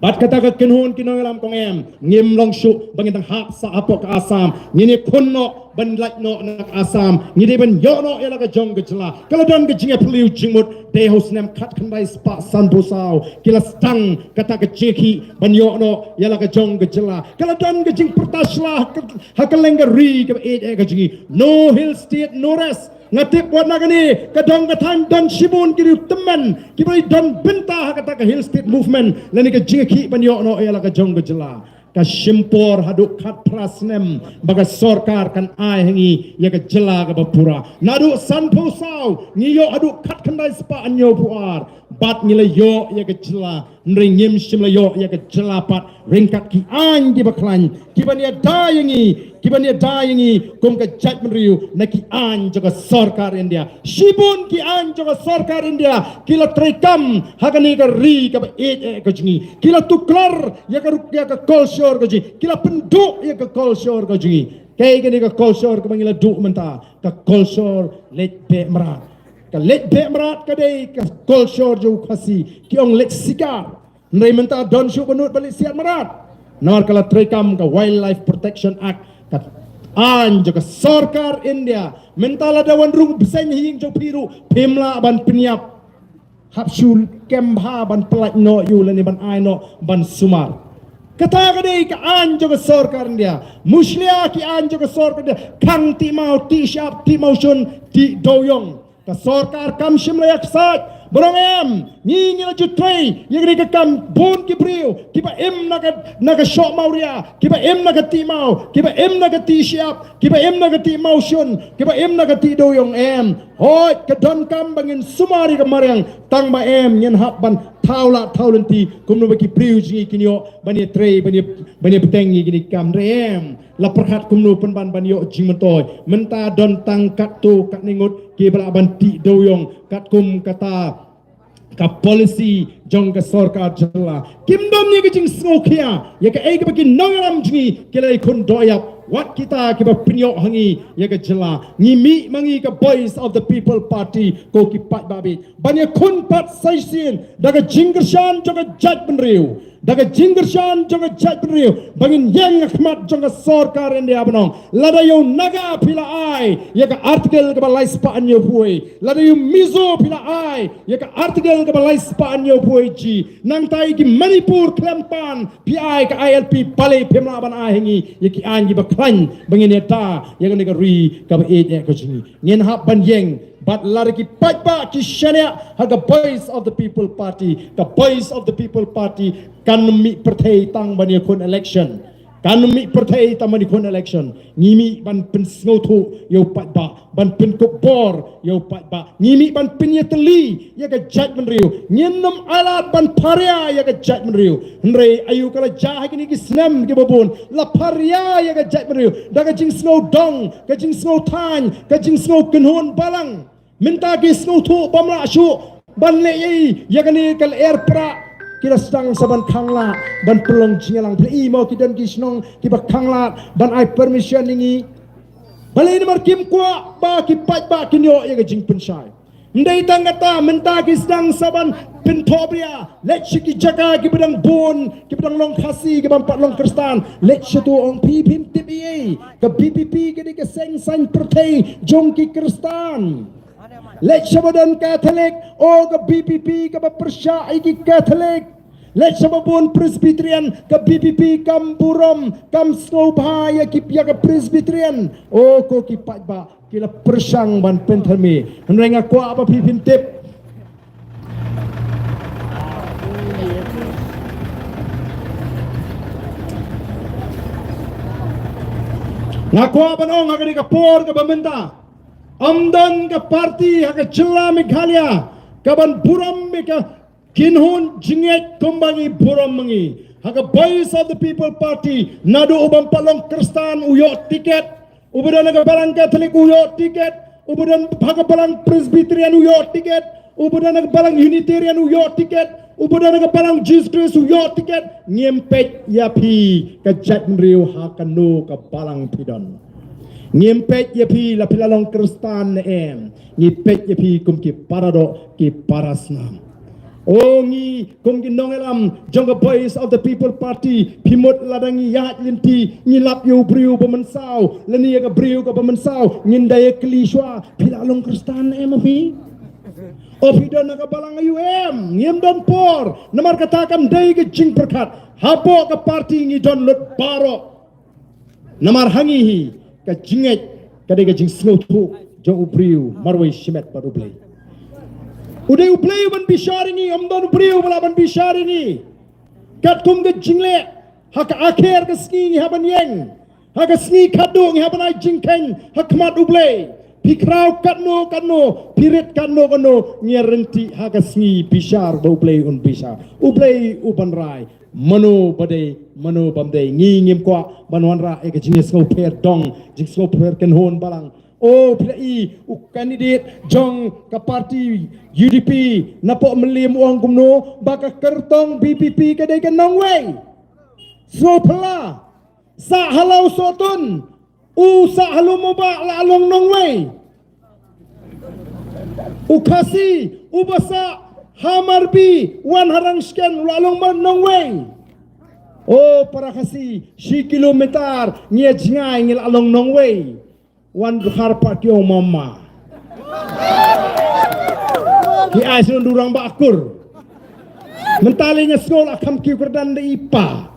Bad kata ka kynhun ki nongïalam, kong em, ngim long shuh ba ngin dang hap sah hapoh ka Assam. Ngin ïakhun noh ban lait noh na ka Assam. Ngi dei ban ïoh noh ïa la ka jong ka jylla. Ka la don ka jingïaphylliew jingmut, dei ha u snem khatkhyndai spah sanphew saw ki la sdang kata ka jingïakhih ban ïoh noh ïa la ka jong ka jylla. Ka la don ka jingpyrta sla ha ka, ha ka lyngkha ri kaba ïeit eh ka jong ngi. No hill state, no rest. Nga tip wat na kane ka dong ka thaiñ don shibun ki riew tymmen kiba la don bynta ha kata ka hill state movement lane ka jingïakhih ban ïoh noh ïa la ka jong ka jylla. Ka shim por haduh khatphra snem ba ka sorkar kan ai ha ngi ïa ka jylla kaba pura. Naduh sanphew saw ngi ïoh haduh khatkhyndai spah hynñiewphew ar, bad ngi la ïoh ïa ka jylla, hynrei ngim shym la ïoh ïa ka jylla pat ryngkat ki aiñ kiba khlaiñ kiban ïada ïa ngi, kiban ïada ïa ngi kum ka jaitbynriew na ki aiñ jong ka sorkar India. Shibun ki aiñ jong ka sorkar India ki la treikam ha kane ka ri kaba ïeit eh ka jong ngi. Ki la tuklar ïa ka ruk-, ïa ka kolshor ka jong ngi. Ki la pynduh ïa ka kolshor ka jong ngi. Kaei kane ka kolshor kaba ngi la duh mynta? Ka kolshor leit beh mrad. Ka leit beh mrad ka dei ka kolshor jong u Khasi, ki ong leit sikar. Hynrei mynta don shuh ba nud ba leit siat mrad. Namar ka la treikam ka Wildlife Protection Act, ka aiñ jong ka sorkar India. Mynta lada wan rung bseiñ ha ïing jong phi ruh, phim lah ban pynïap. Hap shu kem bha ban pyllait noh ïa u lane ban ai noh ban sumar. Kata ka dei ka aiñ jong ka sorkar India. Mushlia ki aiñ jong ka sorkar India. Khang tih maw, tih shyiap, tih mawshun, tih dewiong. Ka sorkar kam shym la ïaksaid. Ba ong em, ngi ngi la ju trei ïa kane ka kam. Bun ki briew kiba im na ka, na ka shoh mawria, kiba im na ka tih maw, kiba im na ka tih shyiap, kiba im na ka tih mawshun, kiba im na ka tih dewiong, em. Hooid, ka donkam ba ngin sumar ïa ka mariang, tang ba em ngin hap ban thaw lad thaw lynti kumno ba ki briew jong ngi kin ïoh ban ïatrei, ban ïa, ban ïabteng ïa kine ki kam, hynrei em. La pyrkhat kumno pynban ban ïoh jingmyntoi. Mynta don tang katto katne ngut kiba lah ban tih dewiong katkum kata ka policy jong ka sorkar jylla. Kim don ïa ka jingsngewkhia ïa kaei kaba ki nongïalam jong ngi ki la ïakhun dohïap, wat kita kiba pynïoh ha ngi ïa ka jylla. Ngi mih ma ngi ka Voice of the People Party, ko ki paidbah, ban ïakhun pat sa shisien da ka jingkyrshan jong ka jaitbynriew. Da ka jingkyrshan jong ka jaitbynriew ba ngin ïeng ha khmat jong ka sorkar India ban ong, lada ïa u Naga phi la ai ïa ka article kaba lai spah hynñiewphew, lada ïa u Mizo phi la ai ïa ka article kaba lai spah hynñiewphew G, nangta ïa ki Manipur khlem pan phi ai ka I L P, balei phim lah ban ai ha ngi ïa ki aiñ kiba khlaiñ ba ngin ïada ïa kane ka ri kaba ïeit eh ka jong ngi? Ngin hap ban ïeng. Bad lada ki paidbah ki shaniah ha ka Voice of the People Party, ka Voice of the People Party kan mih pyrthei tang ban ïakhun election. Kan mih pyrthei tang ban ïakhun election. Ngi mih ban pynsngewthuh ïa u paidbah, ban pynkup bor ïa u paidbah. Ngi mih ban pynïatylli ïa ka jaitbynriew. Ngin ym ailad ban pharia ïa ka jaitbynriew. Hynrei aïu ka la jia ha kine ki snem kiba bun? La pharia ïa ka jaitbynriew da ka jingsngew dong, ka jingsngew thaiñ, ka jingsngew kynhun balang. Mynta ki sngewthuh bym lah shuh ban leh ei ei ïa kane ka lyer prah. Ki la sdang sa ban khanglad ban pynlong jingïalang. Phi i mo, ki don ki shnong kiba khanglad ban ai permission ïa ngi. Balei? Namar kim kwah ba ki paidbah kin ïoh ïa ka jingpynshai. Ym dei tang kata, mynta ki sdang sa ban pynthohbria. Leit sha ki jaka kiba dang bun, kiba dang long Khasi, kiba ym pat long Khristan. Leit sha tu, ong phi phim tip ei ei, ka V P P ka dei ka seng saiñ pyrthei jong ki Khristan. Leit sha ba don Katholik, o, ka V P P kaba pyrshah ïa ki Katholik. Leit sha ba bun Presbyterian, ka V P P kam burom, kam sngewbha ïa ki, ïa ka Presbyterian. O, ko ki paidbah, ki la pyrshang ban pynthymmai. Hynrei nga kwah ba phi phin tip. Nga kwah ban ong ha kane ka por kaba mynta, ym don ka parti ha ka jylla Meghalaya kaban burom ïa ka kynhun jingngeit kumba ngi burom ma ngi. Ha ka Voice of the People Party, naduh u bym pat long Khristan u ïoh tiket, uba don ha ka balang Katholik u ïoh tiket, uba don ha ka balang Presbyterian u ïoh tiket, uba don ha ka balang Unitarian u ïoh tiket, uba don ha ka balang Jisu Khrist u ïoh tiket. Ngim peit ïa phi ka jaitbynriew ha kano ka balang phi don. Ngim peit ïa phi la phi la long Khristan ne em. Ngi peit ïa phi kum ki paradoh, ki parasnam. O ngi kum ki nongïalam jong ka Voice of the People Party, phi mut lada ngi ïaid lynti ngi lap ïa u briew ba mynsaw lane ïa ka briew kaba mynsaw, ngin da ïa kylli shuwa, phi la long Khristan ne em phi? O phi don ha ka balang aïu em? Ngim don por. Namar kata kam dei ka jingpyrkhat. Hapoh ka parti ngi don lut baroh. Namar ha ngi hi ka jingngeit ka dei ka jingsngewthuh jong u briew marwei shimet bad U Blei. U dei U Blei uban bishar ïa ngi, ym don u briew ba lah ban bishar ïa ngi. Katkum ka jingleh, ha ka akher ka sngi ngi hap ban ïeng, ha ka sngi khatduh ngi hap ban ai jingkheiñ ha khmat U Blei. Phi khraw katno katno, phi rit katno katno, ngi ïa ryntih ha ka sngi bishar ba U Blei un bishar. U Blei uban rai mano ba dei, mano bym dei. Ngi ngim kwah ban wanrah ïa ka jingsngewpher dong, jingsngewpher kynhun balang. O phi la i u candidate jong ka parti U D P napoh Mylliem u ong kumno, ba ka kyrtong V P P ka dei ka nongwei. Sngewphylla. Sah ha Lawsohtun, u sah ha Lum u Bah la long nongwei. U Khasi uba sah ha Marbi wan ha Rangshken u la long ma nongwei. O para Khasi, shi kilometer ngi ïa jngai ngi la long nongwei. Wan dkhar pat ki ong mama. Ki ai sngewdon u rangbah kur. Mynta lei nga sngew la kham kiew kyrdan da i pa.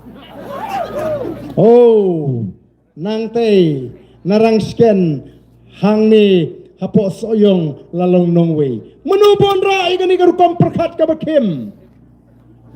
O. Nangtei na Rangshken hangne hapoh Sohiong la long nongwei. Mano ba wanrah ïa kane ka rukom pyrkhat kaba khim?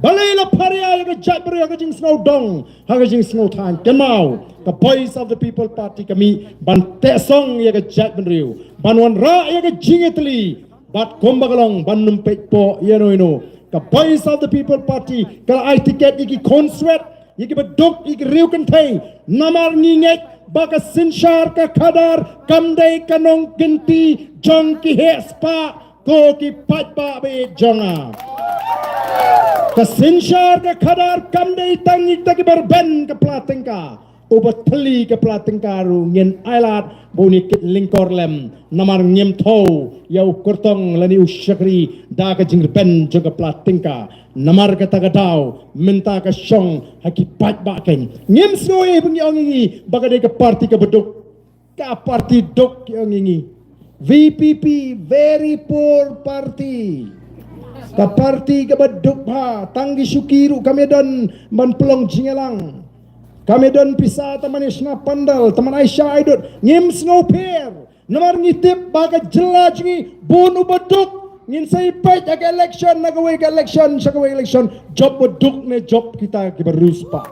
Balei la pharia ïa ka jaitbynriew ha ka jingsngewdong, ha ka jingsngewthaiñ? Kynmaw, ka Voice of the People Party ka mih ban tehsong ïa ka jaitbynriew, ban wanrah ïa ka jingïatylli, bad kumba ka long ban nym peit poh ïa no ïa no. Ka Voice of the People Party ka la ai tiket ïa ki khunswet, ïa kiba duk, ïa ki riew kynthei. Namar ngi ngeit ba ka synshar ka khadar kam dei ka nongkynti jong ki heh spah ko ki paidbah ba ïeit jong nga. Ka synshar ka khadar kam dei tang ïa kita kiba rben ka pla tyngka. Uba thylli ka pla tyngka ruh ngin ailad ba un ïa kit lyngkor lem, namar ngim thew ïa u kyrtong lane u shakri da ka jingrben jong ka pla tyngka. Namar kata ka daw mynta ka shong ha ki paidbah kein. Ngim sngew ei ba ngi ong ïa ngi ba ka dei ka parti kaba duk. Ka parti duk ki ong ïa ngi. V P P, very poor party. Ka parti kaba duk bha, tang ki shuki ruh kam ïadon ban pynlong jingïalang. Kam ïadon pisa tang ban ïashna pandal, tang ban ai sha ai dud. Ngim sngewpher. Namar ngi tip ba ka jylla jong ngi bun uba duk. Ngin sa ïa peit ha ka election na kawei ka election sha kawei election. Jop ba duk ne jop kita kiba riewspah.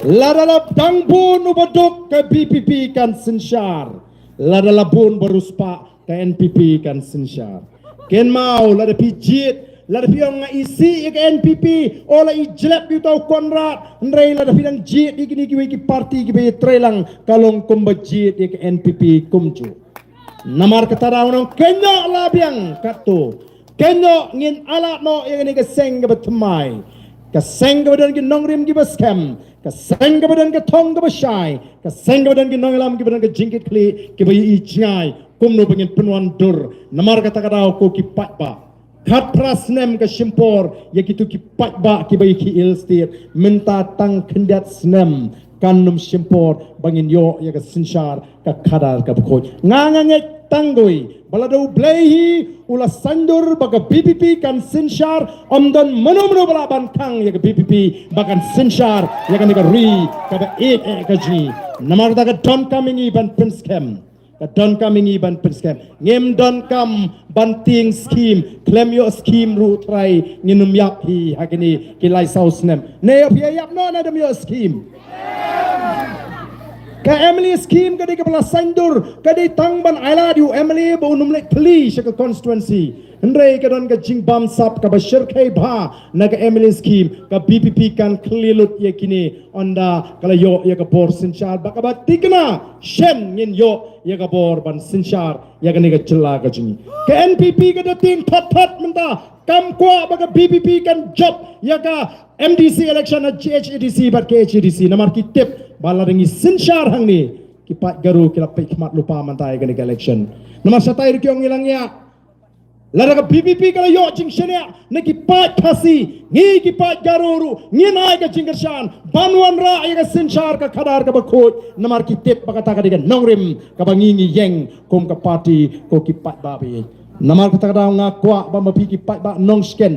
Lada la dang bun uba duk ka V P P kan synshar. Lada la bun ba riewspah ka N P P kan synshar. Kynmaw, lada phi jied, lada phi ong nga isih ïa ka N P P, o la i jlep ïa uta u Conrad, hynrei lada phi dang jied ïa kine kiwei ki parti kiba ïatreilang, ka long kumba jied ïa ka N P P kumjuh. Namar kata daw nong kynnoh la biang katto. Kynnoh ngin ailad noh ïa kane ka seng kaba thymmai. Ka seng kaba don ki nongrim kiba skhem. Ka seng kaba don ka thong kaba shai. Ka seng kaba don ki nongïalam kiba don ka jingkitkhlieh kiba ïohi jngai kumno ba ngin pynwandur. Namar kata ka daw ko ki paidbah. Khatphra snem ka shim por ïa kito ki paidbah kiba ïa ki ill state. Mynta tang khyndiat snem kan nym shim por ba ngin ïoh ïa ka synshar ka khadar kaba khuid. Nga nga ngeit tang kawei ba lada U Blei hi u la saiñdur ba ka V P P kan synshar, ym don mano mano ba lah ban khang ïa ka V P P ba kan synshar ïa kane ka ri kaba ïeit eh ka jong ngi. Namar kata ka donkam ïa ngi ban pynskhem. Ka donkam ïa ngi ban pynskhem. Ngim donkam ban tieng skhim, khlem ïoh skhim ruh trai ngin ym ïap hi ha kine ki lai saw snem. Ne ïoh phi ïap noh ne dam ïoh skhim. Ka M L A scheme ka dei kaba la saiñdur, ka dei tang ban ailad ïa u M L A ba un ym leit thylli sha ka constituency. Hynrei ka don ka jingbamsap kaba shyrkhei bha na ka M L A scheme, ka V P P kan khlieh lut ïa kine, ynda ka la ïoh ïa ka bor synshar, bad kaba thikna shen ngin ïoh ïa ka bor ban synshar ïa kane ka jylla ka jong ngi. Ka N P P ka da tieng thot thot mynta, kam kwah ba ka V P P kan jop ïa ka M D C election ha G H A D C bad K H A D C, namar ki tip ba lada ngi synshar hangne, ki paid Garo ki la peit khmat lypa mynta ïa kane ka election. Namar shatai ruh ki ong ngi la ngiah. Lada ka V P P ka la ïoh jingshaniah na ki paid Khasi, ngi ki paid Garo ruh ngin ai ka jingkyrshan ban wanrah ïa ka synshar ka khadar kaba khuid, namar ki tip ba kata ka dei ka nongrim kaba ngi ngi ïeng kum ka party ko ki paidbah ba ïeit. Namar kata ka daw nga kwah ba ma phi ki paidbah Nongshken,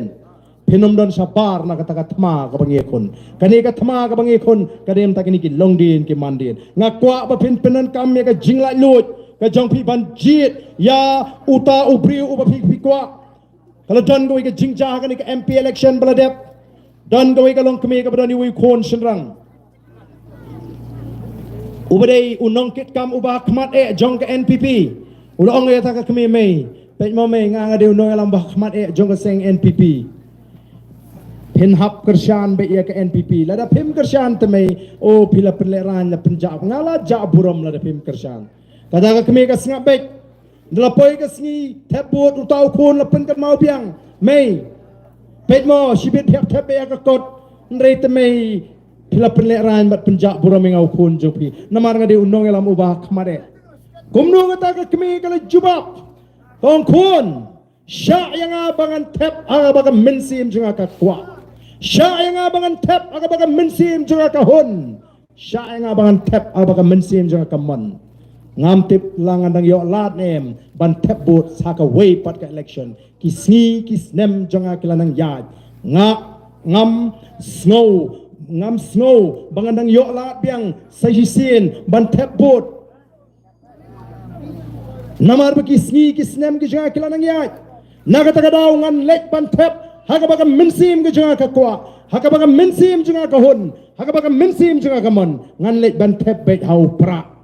phin ym don shabar na kata ka thma kaba ngi khun. Kane ka thma kaba ngi khun ka dei mynta kine ki longdien ki mandien. Nga kwah ba phin pyndonkam ïa ka jinglaitluid ka jong phi ban jied ïa uta u briew uba phi phi kwah. Ka la don kawei ka jingjia ha kane ka M P election ba la dep. Don kawei ka longkmie kaba don iwei u khun shynrang uba dei u nongkitkam uba khmat eh jong ka N P P. U la ong ïa kata ka kmie, mei, peit mo mei, nga nga dei u nongïalam ba khmat eh jong ka seng N P P. Phin hap kyrshan beit ïa ka N P P. Lada phim kyrshan te mei, o phi la pynlehraiñ la pynjah, nga la jah burom lada phim kyrshan. Kata ka kmie ka sngap beit. Ynda la poi ka sngi thep vote, uta u khun la pynkynmaw biang, mei, peit mo, shibit phi hap thep beit ïa ka kot. Hynrei te mei, phi la pynlehraiñ bad pynjah burom ïa nga u khun jong phi, namar nga dei u nongïalam uba khmat eh. Kumno kata ka kmie ka la jubab, ka ong, khun, shah ïa nga ba ngan thep ha kaba ka mynsiem jong nga ka kwah. Shah ïa nga ba ngan thep ha kaba ka mynsiem jong nga ka hun. Shah ïa nga ba ngan thep ha kaba ka mynsiem jong nga ka mon. Ngam tip la ngan dang ïoh lad ne em ban thep vote ha kawei pat ka election. Ki sngi ki snem jong nga ki la nang ïaid. Nga ngam sngew, ngam sngew ba ngan dang ïoh lad biang sa shisien ban thep vote. Namar ba ki sngi ki snem ki jong nga ki la nang ïaid. Na kata ka daw ngan leit ban thep ha kaba ka mynsiem ka jong nga ka kwah, ha kaba ka mynsiem jong nga ka hun, ha kaba ka mynsiem jong nga ka mon. Ngan leit ban thep beit ha u Prah.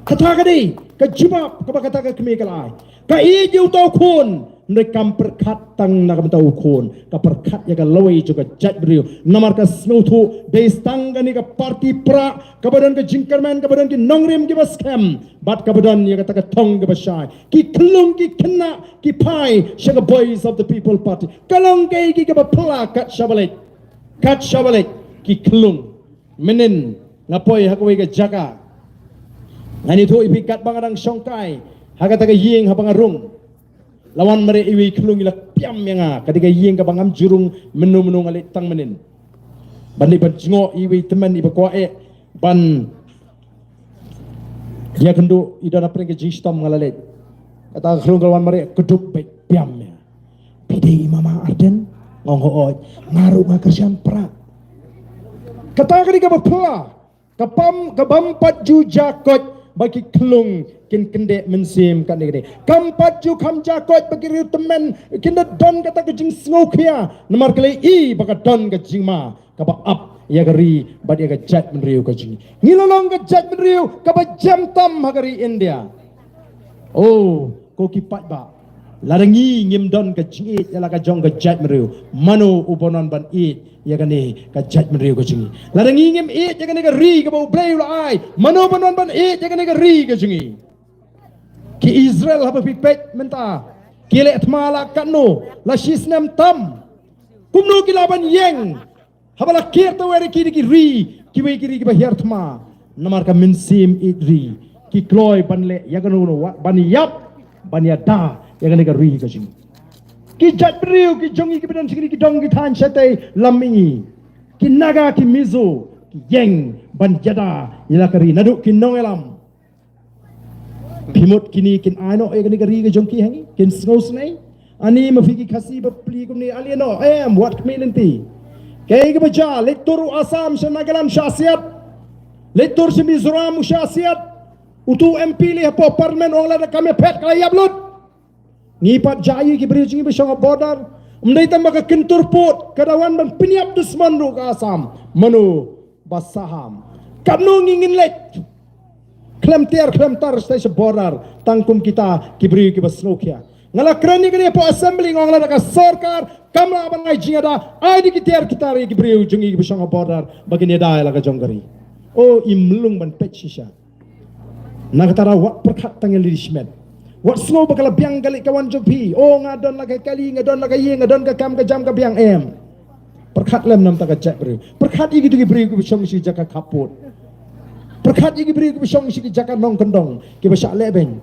Kata ka dei ka jubab kaba kata ka kmie ka la ai. Ka ïeit ïa uta u khun, hynrei kam pyrkhat tang na ka bynta u khun, ka pyrkhat ïa ka lawei jong ka jaitbynriew. Namar ka sngewthuh dei tang kane ka party Prah kaba don ka jingkyrmen, kaba don ki nongrim kiba skhem, bad kaba don ïa kata ka thong kaba shai. Ki khyllung ki khynnah ki phai sha ka Voice of the People Party. Ka long kaei kaei kaba phylla kat shaba leit, kat shaba leit ki khyllung. Mynnin nga poi ha kawei ka jaka, ngan ïathuh ïa phi katba nga dang shongkai ha kata ka ïing haba nga rung. La wan mareh iwei i khyllung, i la piam ïa nga. Ka dei ka ïing kaba ngam ju rung mynno mynno, nga leit tang mynnin ban dei ban jngoh ïa iwei i tymmen iba kwah eh ban ïakynduh, i don hapdeng ka jingshitom, nga la leit. Kata ka khyllung ka la wan mareh, ka dup beit, piam ïa nga. Phi dei i Mama Ardent? Nga ong hooid. Nga ruh nga kyrshan Prah. Kata ka dei kaba phylla. Ka pam, ka bym pat ju jia koit ba ki khyllung kin kyndeh mynsiem katne katne. Kam pat ju kham jia koit ba ki riew tymmen kin da don kata ka jingsngewkhia, namar ki la ïohi ba ka don ka jingma kaba ap ïa ka ri bad ïa ka jaitbynriew ka jong ngi. Ngi la long ka jaitbynriew kaba jem tam ha ka ri India. Oh, ko ki paidbah, lada ngi ngim don ka jingïeit ïa la ka jong ka jaitbynriew, mano uba don ban ïeit ïa kane ka jaitbynriew ka jong ngi? Lada ngi ngim ïeit ïa kane ka ri kaba U Blei u la ai, mano ba don ban ïeit ïa kane ka ri ka jong ngi? Ki Israel, haba phi peit mynta, ki leh thma la katno, la shisnem tam. Kumno ki lah ban ïeng haba la kyrta wer ïa ki da ki ri, kiwei ki ri kiba hiar thma? Namar ka mynsiem ïeit ri, ki kloi ban leh ïa kano kano, ban ïap, ban ïada ïa kane ka ri ka jong ngi. Ki jaitbynriew ki jong ngi kiba don sha kine ki dong ki thaiñ shatei lam mihngi, ki Naga, ki Mizo, ki ïeng ban ïada ïa la ka ri naduh ki nongïalam. Phi mut kine kin ai noh ïa kane ka ri ka jong ki ha ngi? Kin sngewsynei? Ani ma phi ki Khasi ba plie kumne, ale noh em, wat khmih lynti. Kaei kaba jia? Leit tur u Assam sha Nagaland, shah siat. Leit tur sha Mizoram, u shah siat. Utu u M P leit hapoh Parliament, u ong lada kam ïaphet ka la ïap lut. Ngi pat jia ïa ki briew jong ngi ba shong ha border. Ym dei tang ba ka kyntur pud, ka da wan ban pynïap dusmon ruh ka Assam. Mano ba saham? Katno ngi ngin leit khlem tiar khlem tar sha border tang kum kita ki briew kiba sngewkhia. Nga la kren ïa kane hapoh assembly, nga ong lada ka sorkar kam lah ban ai jingïada, ai da ki tiar ki tar ïa ki briew jong ngi kiba shong ha border ba kin ïada ïa la ka jong ka ri. O, im lung ban peit shisha. Na kata ruh wat pyrkhat tang ïa lade shimet. Wat sngew ba ka la biang ka leit ka wan jong phi. O, nga don la ka kali, nga don la ka ïing, nga don ka kam ka jam ka biang, em. Pyrkhat lem namar ka jaitbynriew. Pyrkhat ïa kito ki briew kiba shong sha ki jaka khappud. Pyrkhat ïa ki briew kiba shong sha ki jaka nongkyndong kiba shah lehbeiñ.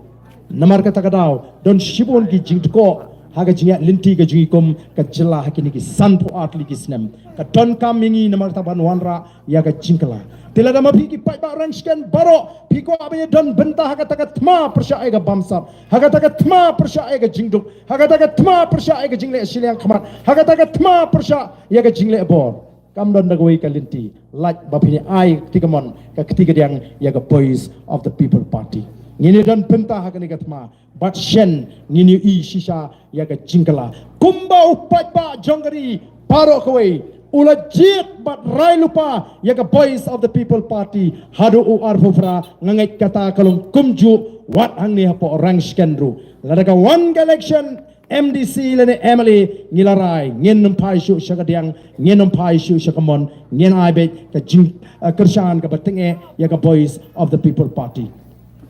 Namar kata ka daw don shibun ki jingdkoh ha ka jingïaid lynti ka jong ngi kum ka jylla ha kine ki sanphew ar tylli ki snem. Ka donkam ïa ngi namar kata ban wanrah ïa ka jingkylla. Te lada ma phi ki paidbah Rangshken baroh phi kwah ban ïadon bynta ha kata ka thma pyrshah ïa ka bamsap, ha kata ka thma pyrshah ïa ka jingduk, ha kata ka thma pyrshah ïa ka jingleh shiliang khmat, ha kata ka thma pyrshah ïa ka jingleh bor, kam don da kawei ka lynti, lait ba phin ai kti kamon ka kti kadiang ïa ka Voice of the People Party. Ngin ïadon bynta ha kane ka thma. Bad shen ngin ïohi shisha ïa ka jingkylla. Kumba u paidbah jong ka ri baroh kawei u la jied bad rai lypa ïa ka Voice of the People Party haduh u arphew phra, nga ngeit kata ka long kumjuh wat hangne hapoh Rangshken ruh. Lada ka wan ka election M D C lane M L A, ngi la rai ngin nym phai shuh sha kadiang, ngin nym phai shuh sha kamon, ngin ai beit ka jing, eh, kyrshan kaba tyngeh ïa ka Voice of the People Party.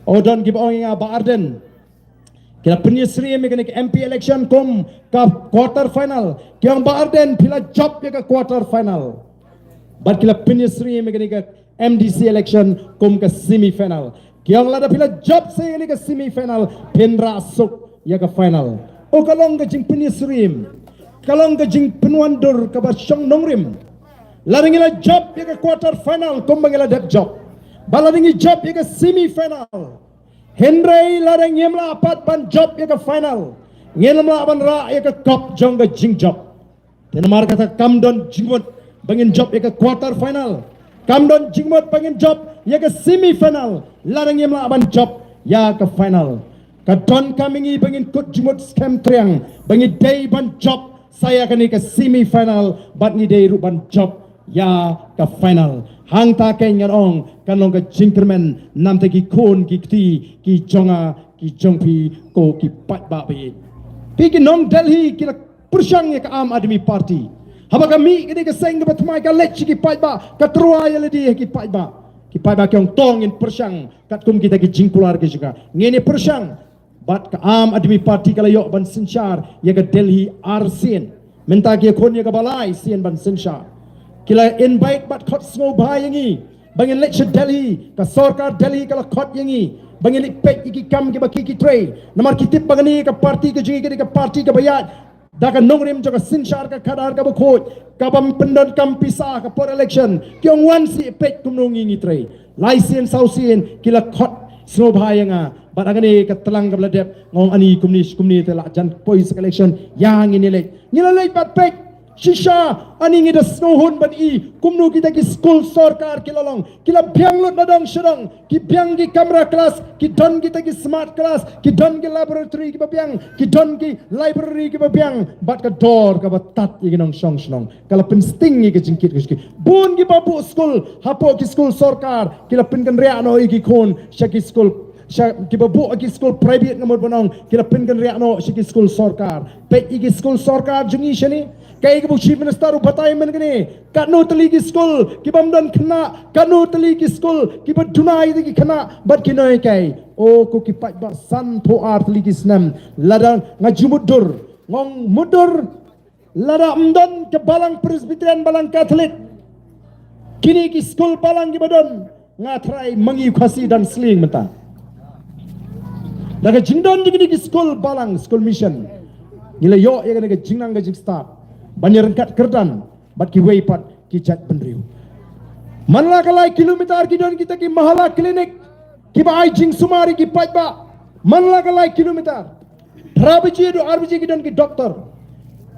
O, don kiba ong ïa nga, Bah Ardent, ki la pynïasyriem ïa kane ka M P election kum ka quarter final. Ki ong, Bah Ardent, phi la jop ïa ka quarter final. Bad ki la pynïasyriem ïa kane ka M D C election kum ka semi final. Ki ong lada phi la jop sa ïa kane ka semi final phin rah suk ïa ka final. O, ka long ka jingpynïasyriem, ka long ka jingpynwandur kaba shong nongrim. Lada ngi la jop ïa ka quarter final kumba ngi la dep jop, bad lada ngi jop ïa ka semi final, hynrei lada ngim lah pat ban jop ïa ka final, ngim lah ban rah ïa ka kop jong ka jingjop. Te namar kata kam don jingmut ba ngin jop ïa ka quarter final, kam don jingmut ba ngin jop ïa ka semi final lada ngim lah ban jop ïa ka final. Ka donkam ïa ngi ba ngin kut jingmut skhem triang ba ngi dei ban jop sa ïa kane ka semi final bad ngi dei ruh ban jop ïa ka final. Hangta keiñ ngan ong kan long ka jingkyrmen namar ki khun ki kti ki jong nga ki jong phi, ko ki paidbah ba ïeit. Phi ki nong Delhi ki la pyrshang ïa ka Aam Aadmi Party. Haba ka mih kane ka seng kaba thymmai ka leit sha ki paidbah, ka tyrwa ïa lade ha ki paidbah. Ki paidbah ki ong to ngin pyrshang katkum kita ki jingkular ki jong ka. Ngin ïa pyrshang. Bad ka Aam Aadmi Party ka la ïoh ban synshar ïa ka Delhi arsien. Mynta ki ïakhun ïa kaba lai sien ban synshar. Ki la invite bad khot sngewbha ïa ngi ba ngin leit sha Delhi, ka sorkar Delhi ka la khot ïa ngi ba ngin leit peit ïa ki kam kiba ki ki trei. Namar ki tip ba kane ka party ka jong ngi ka dei ka party kaba ïaid da ka nongrim jong ka synshar ka khadar kaba khuid, kabym pyndonkam pisa ha ka por election. Ki ong wan seh peit kumno ngi ngi trei. Lai sien saw sien ki la khot sngewbha ïa nga. Bad ha kane ka tlang kaba la dep nga ong ani kumne shi kumne te la jan poi sha ka election ïa ngin ïa leit. Ngi la leit bad peit shisha, ani ngi da sngewhun ban i kumno kita ki skul sorkar ki la long, ki la biang lut na dong sha dong, ki biang ki kamra klas, ki don kita ki smart class, ki don ki laboratory kiba biang, ki don ki library kiba biang, bad ka dor kaba tad ïa ki nongshong shnong. Ka la pynsting ïa ka jingkit ka jingkit. Bun kiba buh skul hapoh ki skul sorkar ki la pynkynriah noh ïa ki khun sha ki skul, sha kiba buh ki skul private nga mut ban ong, ki la pynkynriah noh sha ki skul sorkar. Peit ïa ki skul sorkar jong ngi shane. Kaei kaba u Chief Minister u batai mynne kane, katno tylli ki skul kibym don khynnah, katno tylli ki skul kiba duna ïa ki khynnah bad ki nonghikai. O ko ki paidbah, sanphew ar tylli ki snem lada nga ju mutdur, nga ong mutdur, lada ym don ka balang Presbyterian, balang Katholik, kine ki skul balang kiba don, nga tharai ma ngi u Khasi dang slieng mynta. Da ka jingdon jong kine ki skul balang, skul mission, ngi la ïoh ïa kane ka jingnang ka jingstad ban ïaryngkat kyrdan bad kiwei pat ki jaitbynriew. Man la ka lai kilometer ki don kita ki mahalla clinic kiba ai jingsumar ïa ki paidbah. Man la ka lai kilometer. Phra baje haduh ar baje ki don ki doktor,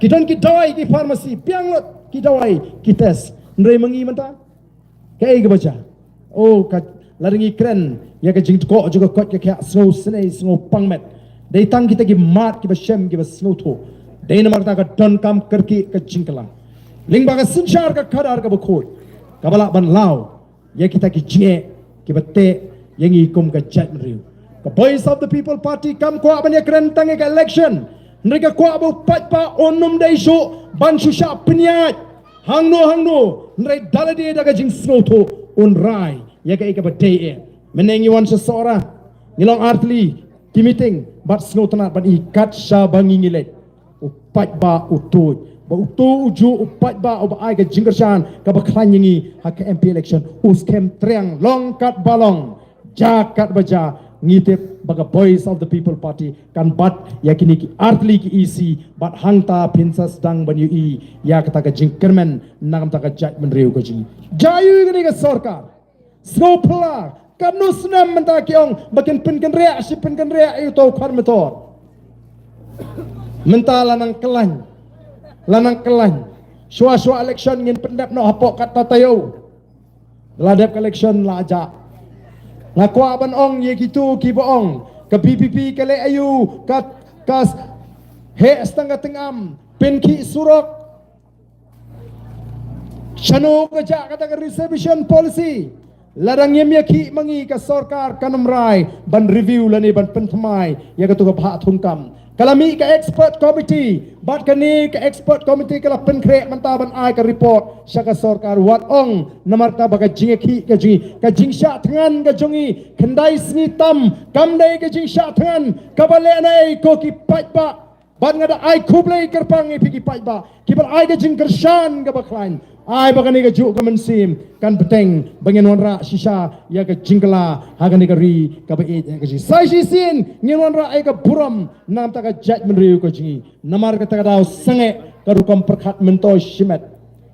ki don ki dawai, ki pharmacy, biang lut ki dawai, ki test. Hynrei ma ngi mynta kaei kaba jia? O ka, lada ngi kren ïa ka jingdkoh jong ka koit ka khiah, sngewsynei sngewpang met. Dei tang kita ki mat kiba shem kiba sngewthuh. Dei namar kata ka donkam kyrkieh ka jingkylla. Lyngba ka synshar ka khadar kaba khuid kaba lah ban law ïa kita ki jingeh kiba teh ïa ngi kum ka jaitbynriew. Ka Voice of the People Party kam kwah ban ïakren tang ïa ka election, hynrei ka kwah ba u paidbah un ym dei shuh ban shu shah pynïaid hangno hangno, hynrei da lade da ka jingsngewthuh un rai ïa kaei kaba dei eh. Mynne ngi wan sha Sohra, ngi long artylli ki meeting bad sngewtynnat ban i kat shaba ngi ngi leit, u paidbah u tuid. Ba uto ujuh u paidbah uba ai ka jingkyrshan kaba khlaiñ ïa ngi ha ka M P election, u skhem triang long katba long, jia katba jia. Ngi tip ba ka Voice of the People Party kan bat ïa kine ki artylli ki E C, bad hangta phin sa sdang ban ïohi ïa kata ka jingkyrmen na ka bynta ka jaitbynriew ka jong ngi. Jia ïa kane ka sorkar. Sngewphylla, katno snem mynta ki ong ba kin pynkynriah shi pynkynriah ïa uto u khar motor. Mynta la nang khlaiñ, la nang khlaiñ. Shuwa shuwa election ngin pyndep noh hapoh kata taïew. La dep ka election la jah. Nga kwah ban ong ïa kito kiba ong ka V P P ka leh aïu, ka, ka s-, heh stang ka tyngam, pynkhih surok. Shano ka jah kata ka reservation policy? Lada ngim ïakhih ma ngi, ka sorkar kan ym rai ban review lane ban pynthymmai ïa kato ka bhah thungkam. Ka la mih ka expert committee, bad kane ka expert committee ka la pynkhreh mynta ban ai ka report sha ka sorkar. Wat ong namar kaba ka jingïakhih ka jong ngi, ka jingshah thngan ka jong ngi khyndai sngi tam, kam dei ka jingshah thngan kaba lehnoh ïa ko ki paidbah. Bad nga da ai khublei kyrpang ïa phi ki paidbah kiba la ai ka jingkyrshan kaba khlaiñ. Ai ba kane kajuh ka mynsiem kan bteng ba ngin wanrah shisha ïa ka jingkylla ha kane ka ri kaba ïeit ïa ka jong ngi. Sa shisien ngin wanrah ïa ka burom na ka bynta ka jaitbynriew ka jong ngi. Namar kata ka daw sangeh ka rukom pyrkhat myntoi shimet.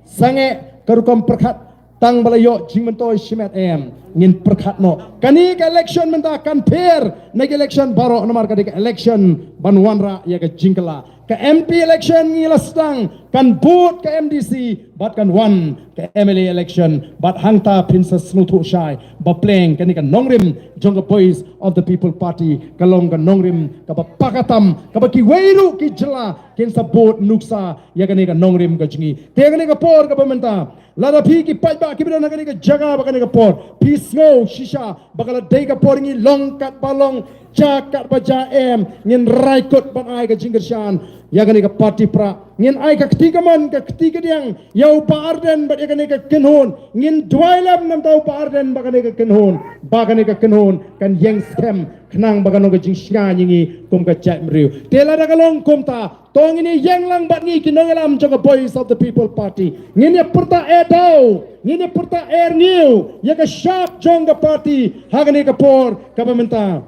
Sangeh ka rukom pyrkhat tang ba la ïoh jingmyntoi shimet em, ngin pyrkhat noh. Kane ka election mynta kan pher na ka election baroh namar ka dei ka election ban wanrah ïa ka jingkylla. Ka M P election ngi la sdang, kan bud ka M D C bad kan wan ka M L A election, bad hangta phin sa sngewthuh shai ba pleng kane ka nongrim jong ka Voice of the People Party ka long ka nongrim kaba paka tam, kaba kiwei ruh ki jylla kin sa bud nuksa ïa kane ka nongrim ka jong ngi. Te kane ka por kaba mynta, lada phi ki paidbah kiba don ha kane ka jaka bad kane ka por, phi sngew shisha ba ka la dei ka por ngi long katba long, jia katba jia em, ngin rai kut ban ai ka jingkyrshan ïa kane ka party prah. Ngin ai ka kti kamon ka kti kadiang ïa u Bah Ardent bad ïa kane ka kynhun. Ngin duwai lem na ka bynta u Bah Ardent bad kane ka kynhun, ba kane ka kynhun kan ïeng skhem khnang ba kan long ka jingshngaiñ ïa ngi kum ka jaitbynriew. Te lada ka long kumta, to ngin ïeng lang bad ngi ki nongïalam jong ka Voice of the People Party. Ngin ïa pyrta eh daw, ngin ïa pyrta eh rngiew ïa ka shap jong ka party ha kane ka por kaba mynta.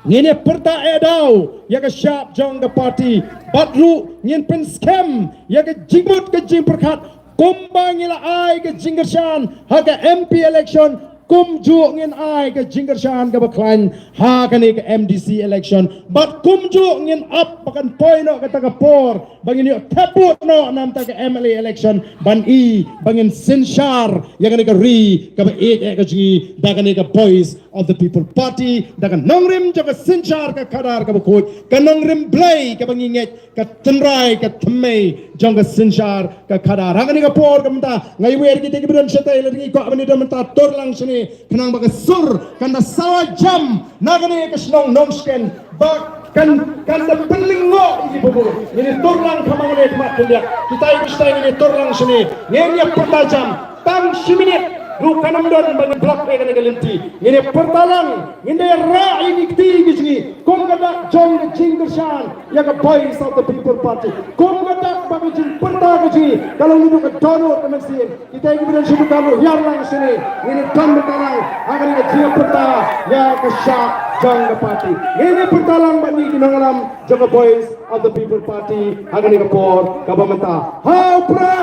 Ngin ïa pyrta eh daw ïa ka shap jong ka party, bad ruh ngin pynskhem ïa ka jingmut ka jingpyrkhat. Kumba ngi la ai ka jingkyrshan ha ka M P election, kumjuh ngin ai ka jingkyrshan kaba khlaiñ ha kane ka M D C election. Bad kumjuh ngin ap ba kan poi noh kata ka por ba ngin ïoh thep vote noh na ka bynta ka M L A election, ban i ba ngin synshar ïa kane ka ri kaba ïeit eh ka jong ngi da kane ka Voice of the People Party, da ka nongrim jong ka synshar ka khadar kaba khuid, ka nongrim Blei kaba ngi ngeit, ka tynrai ka thymmei jong ka synshar ka khadar. Ha kane ka por ka mynta, nga ïawer kita kiba don shatei, lada ngi kwah ban ïadon bynta, tur lang shane, khnang ba ka sur kan da sawa jam na kane ka shnong Nongshken, ba kan, kan da pynlyngngoh ïa ki bubur. Ngin ïa tur lang kham ha kane ka mat khyndiat. Kita kiba shatei, ngin ïa tur lang shane, ngin ïa pyrta jam. Tang shi minit ruh kan ym don ba ngin block ïa kane ka lynti. Ngin ïa pyrta lang, ngin da ïa rah ïa ki kti ki jong ngi kum ka dak jong ka jingkyrshan ïa ka Voice of the People Party. Kum ka dak ba ka jingpyrta ka jong ngi ka long naduh ka dohnud ka mynsiem. Kita kiba don sha dukan ruh, hiar lang shane, ngin ïa don bynta lang ha kane ka jingpyrta ïa ka shap jong ka party. Ngin ïa pyrta lang bad ngi ki nongïalam jong ka Voice of the People Party ha kane ka por kaba mynta. Ha u Prah!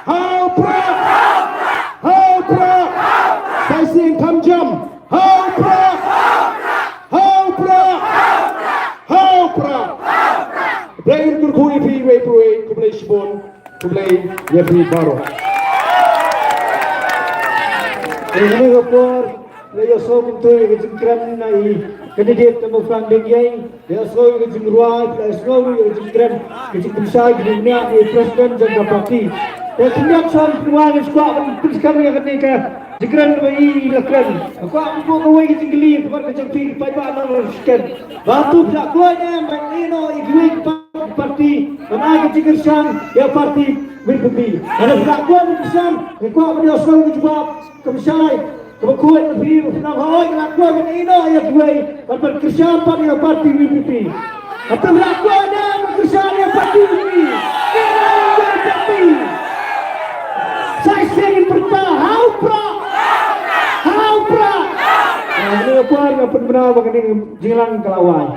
Ha u Prah! Ha u Prah! Sa shisien kham jam. Ha u Prah! Ha u Prah! Ha u Prah! Blei un kyrkhu ïa phi iwei pa iwei, khublei shibun, khublei ïa phi baroh. Ïa kane ka por, la ïohsngew kumto ïa ka jingkren na i candidate ka Mawphlang Dengïei, la ïohsngew ïa ka jingrwai, la ïohsngew ïa ka jingkren, ka jingpynshai, ka jingniah ïa i president jong ka party. Te khyndiat san pynwai ngi skwah ban pynskhem ïa kane ka jingkren ba i la kren. Nga kwah ban buh kawei ka jingkylli bad ka jingpyni paidbah nongshong shisien. Ba tu phi la kloi ne ban ïehnoh ïa kiwei ki party ban ai ka jingkyrshan ïa party V P P. Lada phi la kloi ban kyrshan, nga kwah ban ïohsngew ka jubab kaba shai. Kaba khuid na phi ba phi nang hoi, nga kwah ban ïehnoh ïa kiwei ban pynkyrshan pat ïa party V P P. Hato nga kwah ne ban kyrshan ïa party V P P? Ïehnoh ïa party. Sa shisien pyrta ha u prah. Ha u prah. Nga kwah nga pynbna ba kane ka jingïalang ka la wai.